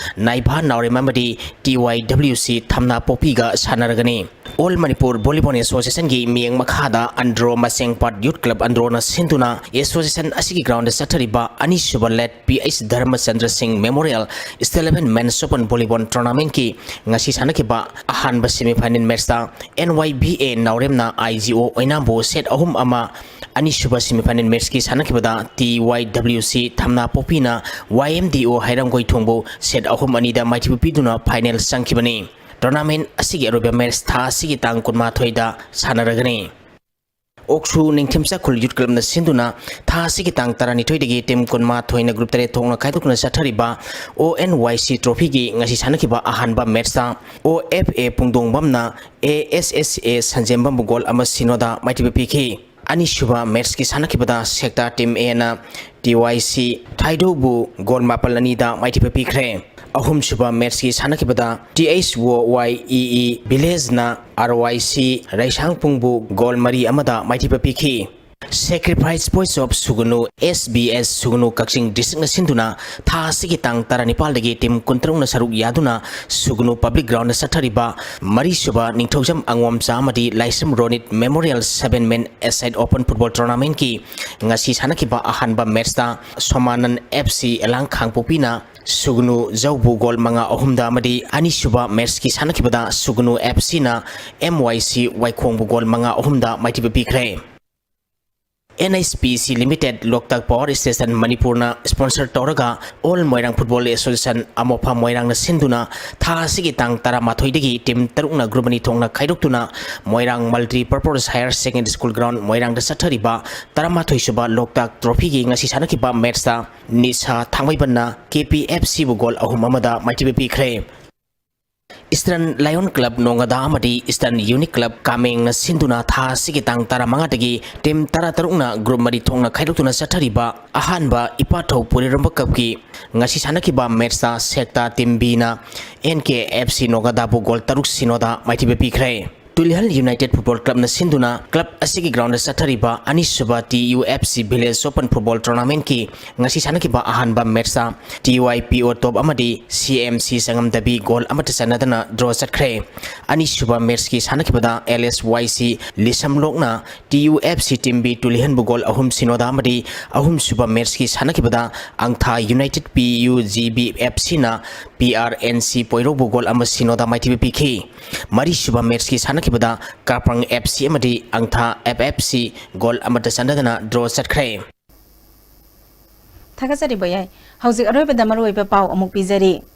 ꯅꯥꯏꯚꯥ ꯅꯥꯎꯔꯦꯝ ꯑꯃꯗꯤ T Y W C ꯊꯝꯅꯥ ꯄꯣꯛꯄꯤꯒ ꯁꯥꯟꯅꯔꯒꯅꯤ꯫ All Manipur Volleyball Associationꯒꯤ ꯃꯤꯠꯌꯦꯡ ꯃꯈꯥꯗ ꯑꯟꯗ꯭ꯔꯣ ꯃꯆꯦꯡꯄꯥꯠ Youth Club ꯑꯟꯗ꯭ꯔꯣꯅ ꯁꯤꯟꯗꯨꯅ association ꯑꯁꯤꯒꯤ groundꯗ ꯆꯠꯊꯔꯤꯕ ꯑꯅꯤꯁꯨꯕ Late P H ꯙꯔꯃꯆꯟꯗ꯭ꯔ ꯁꯤꯡ Memorial State Eleven Men's Open Volleyball Tournamentꯀꯤ ꯉꯁꯤ ꯁꯥꯟꯅꯈꯤꯕ ꯑꯍꯥꯟꯕ semifinal matchꯇ N Y B A ꯅꯥꯎꯔꯦꯝꯅ I G O ꯑꯣꯏꯅꯥꯝꯕꯨ set ꯑꯍꯨꯝ ꯑꯃ, ꯑꯅꯤꯁꯨꯕ semifinal matchꯀꯤ ꯁꯥꯟꯅꯈꯤꯕꯗ T Y W C ꯊꯝꯅꯥ ꯄꯣꯛꯄꯤꯅ Y M D O ꯍꯩꯔꯥꯡꯒꯣꯏꯊꯣꯡꯕꯨ set ꯑꯍꯨꯝ ꯑꯅꯤꯗ ꯃꯥꯏꯊꯤꯕ ꯄꯤꯗꯨꯅ final ꯆꯪꯈꯤꯕꯅꯤ꯫ Tournament ꯑꯁꯤꯒꯤ ꯑꯔꯣꯏꯕ match ꯊꯥ ꯑꯁꯤꯒꯤ ꯇꯥꯡ ꯀꯨꯟꯃꯥꯊꯣꯏꯗ ꯁꯥꯟꯅꯔꯒꯅꯤ꯫ ꯑꯣꯛꯁꯨ ꯅꯤꯡꯊꯤꯝ ꯆꯥꯛꯈꯨꯜ ꯌꯨꯠ ꯀ꯭ꯂꯕꯅ ꯁꯤꯟꯗꯨꯅ ꯊꯥ ꯑꯁꯤꯒꯤ ꯇꯥꯡ ꯇꯔꯥꯅꯤꯊꯣꯏꯗꯒꯤ ꯇꯤꯝ ꯀꯨꯟꯃꯥꯊꯣꯏꯅ ꯒ꯭ꯔꯨꯞ ꯇꯔꯦꯠ ꯊꯣꯛꯅ ꯈꯥꯏꯗꯣꯛꯇꯨꯅ ꯆꯠꯊꯔꯤꯕ ꯑꯣ ꯑꯦꯟ ꯋꯥꯏ ꯁꯤ ꯇ꯭ꯔꯣꯐꯤꯒꯤ ꯉꯁꯤ ꯁꯥꯟꯅꯈꯤꯕ ꯑꯍꯥꯟꯕ ꯃꯦꯠꯁꯇ ꯑꯣ F A ꯄꯨꯡꯗꯣꯡꯕꯝꯅ A S S A ꯁꯟꯖꯦꯝꯕꯝꯕꯨ goal ꯑꯃ ꯁꯤꯅꯣꯗ ꯃꯥꯏꯊꯤꯕ ꯄꯤꯈꯤ꯫ ꯑꯅꯤꯁꯨꯕ ꯃꯦꯠꯁꯀꯤ ꯁꯥꯟꯅꯈꯤꯕꯗ ꯁꯦꯛꯇꯥ ꯇꯤꯝ ꯑꯦꯅ ꯇꯤ ꯋꯥꯏ ꯁꯤ ꯊꯥꯏꯗꯧꯕꯨ ꯒꯣꯜ ꯃꯥꯄꯜ ꯑꯅꯤꯗ ꯃꯥꯏꯊꯤꯕ ꯄꯤꯈ꯭ꯔꯦ꯫ ꯑꯍꯨꯝꯁꯨꯕ ꯃꯦꯠꯁꯀꯤ ꯁꯥꯟꯅꯈꯤꯕꯗ ꯇꯤ ꯑꯩꯆ ꯑꯣ ꯋꯥꯏ ꯏ ꯏ ꯚꯤꯂꯦꯖꯅ ꯑꯥꯔ ꯋꯥꯏ ꯁꯤ ꯔꯩꯁꯥꯡꯄꯨꯡꯕꯨ ꯒꯣꯜ ꯃꯔꯤ ꯑꯃꯗ ꯃꯥꯏꯊꯤꯕ ꯄꯤꯈꯤ꯫ Sacrifice Boys of ꯁꯨꯒꯅꯨ, ꯑꯦꯁ ꯕꯤ ꯑꯦꯁ ꯁꯨꯒꯅꯨ ꯀꯛꯆꯤꯡ ꯗꯤꯁꯇ꯭ꯔꯤꯛꯅ ꯁꯤꯟꯗꯨꯅ ꯊꯥ ꯑꯁꯤꯒꯤ ꯇꯥꯡ ꯇꯔꯥꯅꯤꯄꯥꯜꯗꯒꯤ ꯇꯤꯝ ꯀꯨꯟꯇꯔꯨꯛꯅ ꯁꯔꯨꯛ ꯌꯥꯗꯨꯅ ꯁꯨꯒꯅꯨ ꯄꯕ꯭ꯂꯤꯛ ꯒ꯭ꯔꯥꯎꯟꯗ ꯆꯠꯊꯔꯤꯕ ꯃꯔꯤꯁꯨꯕ ꯅꯤꯡꯊꯧꯖꯝ ꯑꯉꯣꯝꯆꯥ ꯑꯃꯗꯤ ꯂꯥꯏꯁ꯭ꯔꯝ ꯔꯣꯅꯤꯠ ꯃꯦꯃꯣꯔꯤꯌꯦꯜ ꯁꯚꯦꯟ ꯃꯦꯟ ꯑꯦꯁꯥꯏꯠ ꯑꯣꯄꯟ ꯐꯨꯠꯕꯣꯜ ꯇꯣꯔꯅꯥꯃꯦꯟꯠꯀꯤ ꯉꯁꯤ ꯁꯥꯟꯅꯈꯤꯕ ꯑꯍꯥꯟꯕ ꯃꯦꯠꯁꯇ ꯁꯣꯃꯥꯅꯟ ꯑꯦꯐ ꯁꯤ ꯑꯦꯂꯥꯡ ꯈꯥꯡꯄꯣꯛꯄꯤꯅ ꯁꯨꯒꯅꯨ ꯖꯧꯕꯨ ꯒꯣꯜ ꯃꯉꯥ ꯑꯍꯨꯝꯗ ꯑꯃꯗꯤ ꯑꯅꯤꯁꯨꯕ ꯃꯦꯠꯁꯀꯤ ꯁꯥꯟꯅꯈꯤꯕꯗ ꯁꯨꯒꯅꯨ ꯑꯦꯐ ꯁꯤꯅ ꯑꯦꯝ ꯋꯥꯏ ꯁꯤ ꯋꯥꯏꯈꯣꯡꯕꯨ ꯒꯣꯜ ꯃꯉꯥ ꯑꯍꯨꯝꯗ ꯃꯥꯏꯊꯤꯕ ꯄꯤꯈ꯭ꯔꯦ꯫ ꯑꯦꯟ ꯑꯩꯆ ꯄꯤ ꯁꯤ ꯂꯤꯃꯤꯇꯦꯠ ꯂꯣꯛꯇꯥꯛ ꯄꯥꯋꯔ ꯁ꯭ꯇꯦꯁꯟ ꯃꯅꯤꯄꯨꯔꯅ ꯁ꯭ꯄꯣꯟꯁꯔ ꯇꯧꯔꯒ ꯑꯣꯜ ꯃꯣꯏꯔꯥꯡ ꯐꯨꯠꯕꯣꯜ ꯑꯦꯁꯣꯁꯤꯌꯦꯁꯟ ꯑꯃꯣꯐꯥ ꯃꯣꯏꯔꯥꯡꯅ ꯁꯤꯟꯗꯨꯅ ꯊꯥ ꯑꯁꯤꯒꯤ ꯇꯥꯡ ꯇꯔꯥꯃꯥꯊꯣꯏꯗꯒꯤ ꯇꯤꯝ ꯇꯔꯨꯛꯅ ꯒ꯭ꯔꯨꯞ ꯑꯅꯤ ꯊꯣꯛꯅ ꯈꯥꯏꯗꯣꯛꯇꯨꯅ Moirang multipurpose higher secondary school ground ꯃꯣꯏꯔꯥꯡꯗ ꯆꯠꯊꯔꯤꯕ ꯇꯔꯥꯃꯥꯊꯣꯏꯁꯨꯕ ꯂꯣꯛꯇꯥꯛ ꯇ꯭ꯔꯣꯐꯤꯒꯤ ꯉꯁꯤ ꯁꯥꯟꯅꯈꯤꯕ ꯃꯦꯠꯁꯇ ꯅꯤꯁꯥ ꯊꯥꯡꯃꯩꯕꯟꯅ ꯀꯦ ꯄꯤ ꯑꯦꯐ ꯁꯤꯕꯨ ꯒꯣꯜ ꯑꯍꯨꯝ ꯑꯃꯗ ꯃꯥꯏꯊꯤꯕ ꯄꯤꯈ꯭ꯔꯦ꯫ ꯏꯁꯇꯔꯟ ꯂꯥꯌꯣꯟ ꯀ꯭ꯂꯕ ꯅꯣꯡꯒꯗꯥ ꯑꯃꯗꯤ ꯏꯁꯇꯔꯟ ꯌꯨꯅꯤꯠ ꯀ꯭ꯂꯕ ꯀꯥꯃꯦꯡꯅ ꯁꯤꯟꯗꯨꯅ ꯊꯥ ꯑꯁꯤꯒꯤ ꯇꯥꯡ ꯇꯔꯥꯃꯉꯥꯗꯒꯤ ꯇꯤꯝ ꯇꯔꯥꯇꯔꯨꯛꯅ ꯒ꯭ꯔꯨꯞ ꯃꯔꯤ ꯊꯣꯛꯅ ꯈꯥꯏꯗꯣꯛꯇꯨꯅ ꯆꯠꯊꯔꯤꯕ ꯑꯍꯥꯟꯕ ꯏꯄꯥꯊꯧ ꯄꯨꯔꯤꯔꯝꯕ ꯀꯞꯀꯤ ꯉꯁꯤ ꯁꯥꯟꯅꯈꯤꯕ ꯃꯦꯠꯁꯇ ꯁꯦꯛꯇꯥ ꯇꯤꯝ ꯕꯤꯅ ꯑꯦꯟ ꯀꯦ ꯑꯦꯐ ꯁꯤ ꯅꯣꯒꯗꯥꯕꯨ ꯒꯣꯜ ꯇꯔꯨꯛ ꯁꯤꯅꯣꯗ ꯃꯥꯏꯊꯤꯕ ꯄꯤꯈ꯭ꯔꯦ꯫ ꯇꯨꯂꯤꯍꯜ ꯌꯨꯅꯥꯏꯇꯦꯠ ꯐꯨꯠꯕꯣꯜ ꯀ꯭ꯂꯕꯅ ꯁꯤꯟꯗꯨꯅ ꯀ꯭ꯂꯕ ꯑꯁꯤꯒꯤ ꯒ꯭ꯔꯥꯎꯟꯗ ꯆꯠꯊꯔꯤꯕ ꯑꯅꯤꯁꯨꯕ T U F C village open football ꯇꯣꯔꯅꯥꯃꯦꯟꯠꯀꯤ ꯉꯁꯤ ꯁꯥꯟꯅꯈꯤꯕ ꯑꯍꯥꯟꯕ ꯃꯦꯠꯁꯇ ꯇꯤ ꯋꯥꯏ ꯄꯤ ꯑꯣ ꯇꯣꯞ ꯑꯃꯗꯤ ꯁꯤ ꯑꯦꯝ ꯁꯤ ꯆꯉꯝꯗꯕꯤ ꯒꯣꯜ ꯑꯃꯠꯇ ꯆꯟꯅꯗꯅ ꯗ꯭ꯔꯣ ꯆꯠꯈ꯭ꯔꯦ꯫ ꯑꯅꯤꯁꯨꯕ ꯃꯦꯠꯁꯀꯤ ꯁꯥꯟꯅꯈꯤꯕꯗ ꯑꯦꯜ ꯑꯦꯁ ꯋꯥꯏ ꯁꯤ ꯂꯤꯁꯝꯂꯣꯛꯅ T U F C team B ꯇꯨꯂꯤꯍꯟꯕꯨ ꯒꯣꯜ ꯑꯍꯨꯝ ꯁꯤꯅꯣꯗ ꯑꯃꯗꯤ ꯑꯍꯨꯝꯁꯨꯕ ꯃꯦꯠꯁꯀꯤ ꯁꯥꯟꯅꯈꯤꯕꯗ ꯑꯪꯊꯥ united P U G B F ꯁꯤꯅ P R N C ꯄꯣꯏꯔꯧꯕꯨ goal ꯑꯃ ꯁꯤꯅꯣꯗ ꯃꯥꯏꯊꯤꯕ ꯄꯤꯈꯤ꯫ ꯃꯔꯤꯁꯨꯕ ꯃꯦꯠꯁꯀꯤ ꯁꯥꯟꯅꯈꯤꯕꯗ ꯀꯥꯄ꯭ꯔꯪ ꯑꯦꯐ ꯁꯤ ꯑꯃꯗꯤ ꯑꯪꯊꯥ ꯑꯦꯐ ꯑꯦꯐ ꯁꯤ ꯒꯣꯜ ꯑꯃꯠꯇ ꯆꯟꯅꯗꯅ ꯗ꯭ꯔꯣ ꯆꯠꯈ꯭ꯔꯦ꯫ ꯊꯥꯒꯠꯆꯔꯤꯕ ꯌꯥꯏ꯫ ꯍꯧꯖꯤꯛ ꯑꯔꯣꯏꯕꯗ ꯃꯔꯨꯑꯣꯏꯕ ꯄꯥꯎ ꯑꯃꯨꯛ ꯄꯤꯖꯔꯤ꯫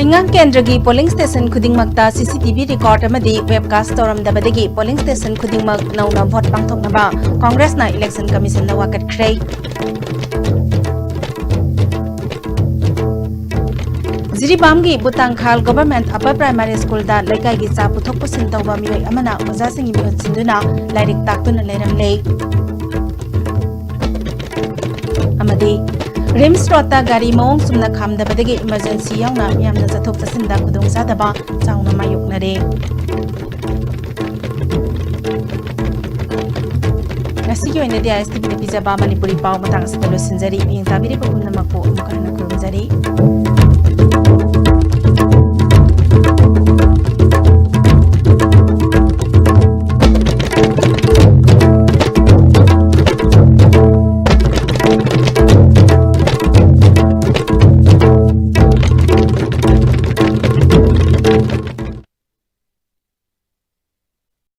ꯍꯤꯉꯥꯡ ꯀꯦꯟꯗ꯭ꯔꯒꯤ polling station ꯈꯨꯗꯤꯡꯃꯛꯇ CCTV record ꯑꯃꯗꯤ webcast ꯇꯧꯔꯝꯗꯕꯗꯒꯤ polling station ꯈꯨꯗꯤꯡꯃꯛ ꯅꯧꯅ vote ꯄꯥꯡꯊꯣꯛꯅꯕ Congressꯅ Election Commissionꯗ ꯋꯥꯀꯠꯈ꯭ꯔꯦ꯫ ꯖꯤꯔꯤꯕꯥꯝꯒꯤ ꯕꯨꯇꯥꯡꯈꯥꯜ Government Upper Primary Schoolꯗ ꯂꯩꯀꯥꯏꯒꯤ ꯆꯥ ꯄꯨꯊꯣꯛ ꯄꯨꯁꯤꯟ ꯇꯧꯕ ꯃꯤꯑꯣꯏ ꯑꯃꯅ ꯑꯣꯖꯥꯁꯤꯡꯒꯤ ꯃꯤꯍꯨꯠ ꯁꯤꯟꯗꯨꯅ ꯂꯥꯏꯔꯤꯛ ꯇꯥꯛꯇꯨꯅ ꯂꯩꯔꯝꯂꯦ꯫ ꯑꯃꯗꯤ RIMS Roadꯇ ꯒꯥꯔꯤ ꯃꯑꯣꯡ ꯆꯨꯝꯅ ꯈꯥꯝꯗꯕꯗꯒꯤ emergency ꯌꯥꯎꯅ ꯃꯤꯌꯥꯝꯅ ꯆꯠꯊꯣꯛ ꯆꯠꯁꯤꯟꯗ ꯈꯨꯗꯣꯡꯆꯥꯗꯕ ꯆꯥꯎꯅ ꯃꯥꯌꯣꯛꯅꯔꯦ꯫ ꯉꯁꯤꯒꯤ ꯑꯣꯏꯅꯗꯤ ISTVꯅ ꯄꯤꯖꯕ ꯃꯅꯤꯄꯨꯔꯤ ꯄꯥꯎ ꯃꯇꯥꯡ ꯑꯁꯤꯗ ꯂꯣꯏꯁꯤꯟꯖꯔꯤ꯫ ꯃꯤꯠꯌꯦꯡ ꯇꯥꯕꯤꯔꯤꯕ ꯄꯨꯝꯅꯃꯛꯄꯨ ꯑꯃꯨꯛ ꯍꯟꯅ ꯈꯨꯔꯨꯝꯖꯔꯤ꯫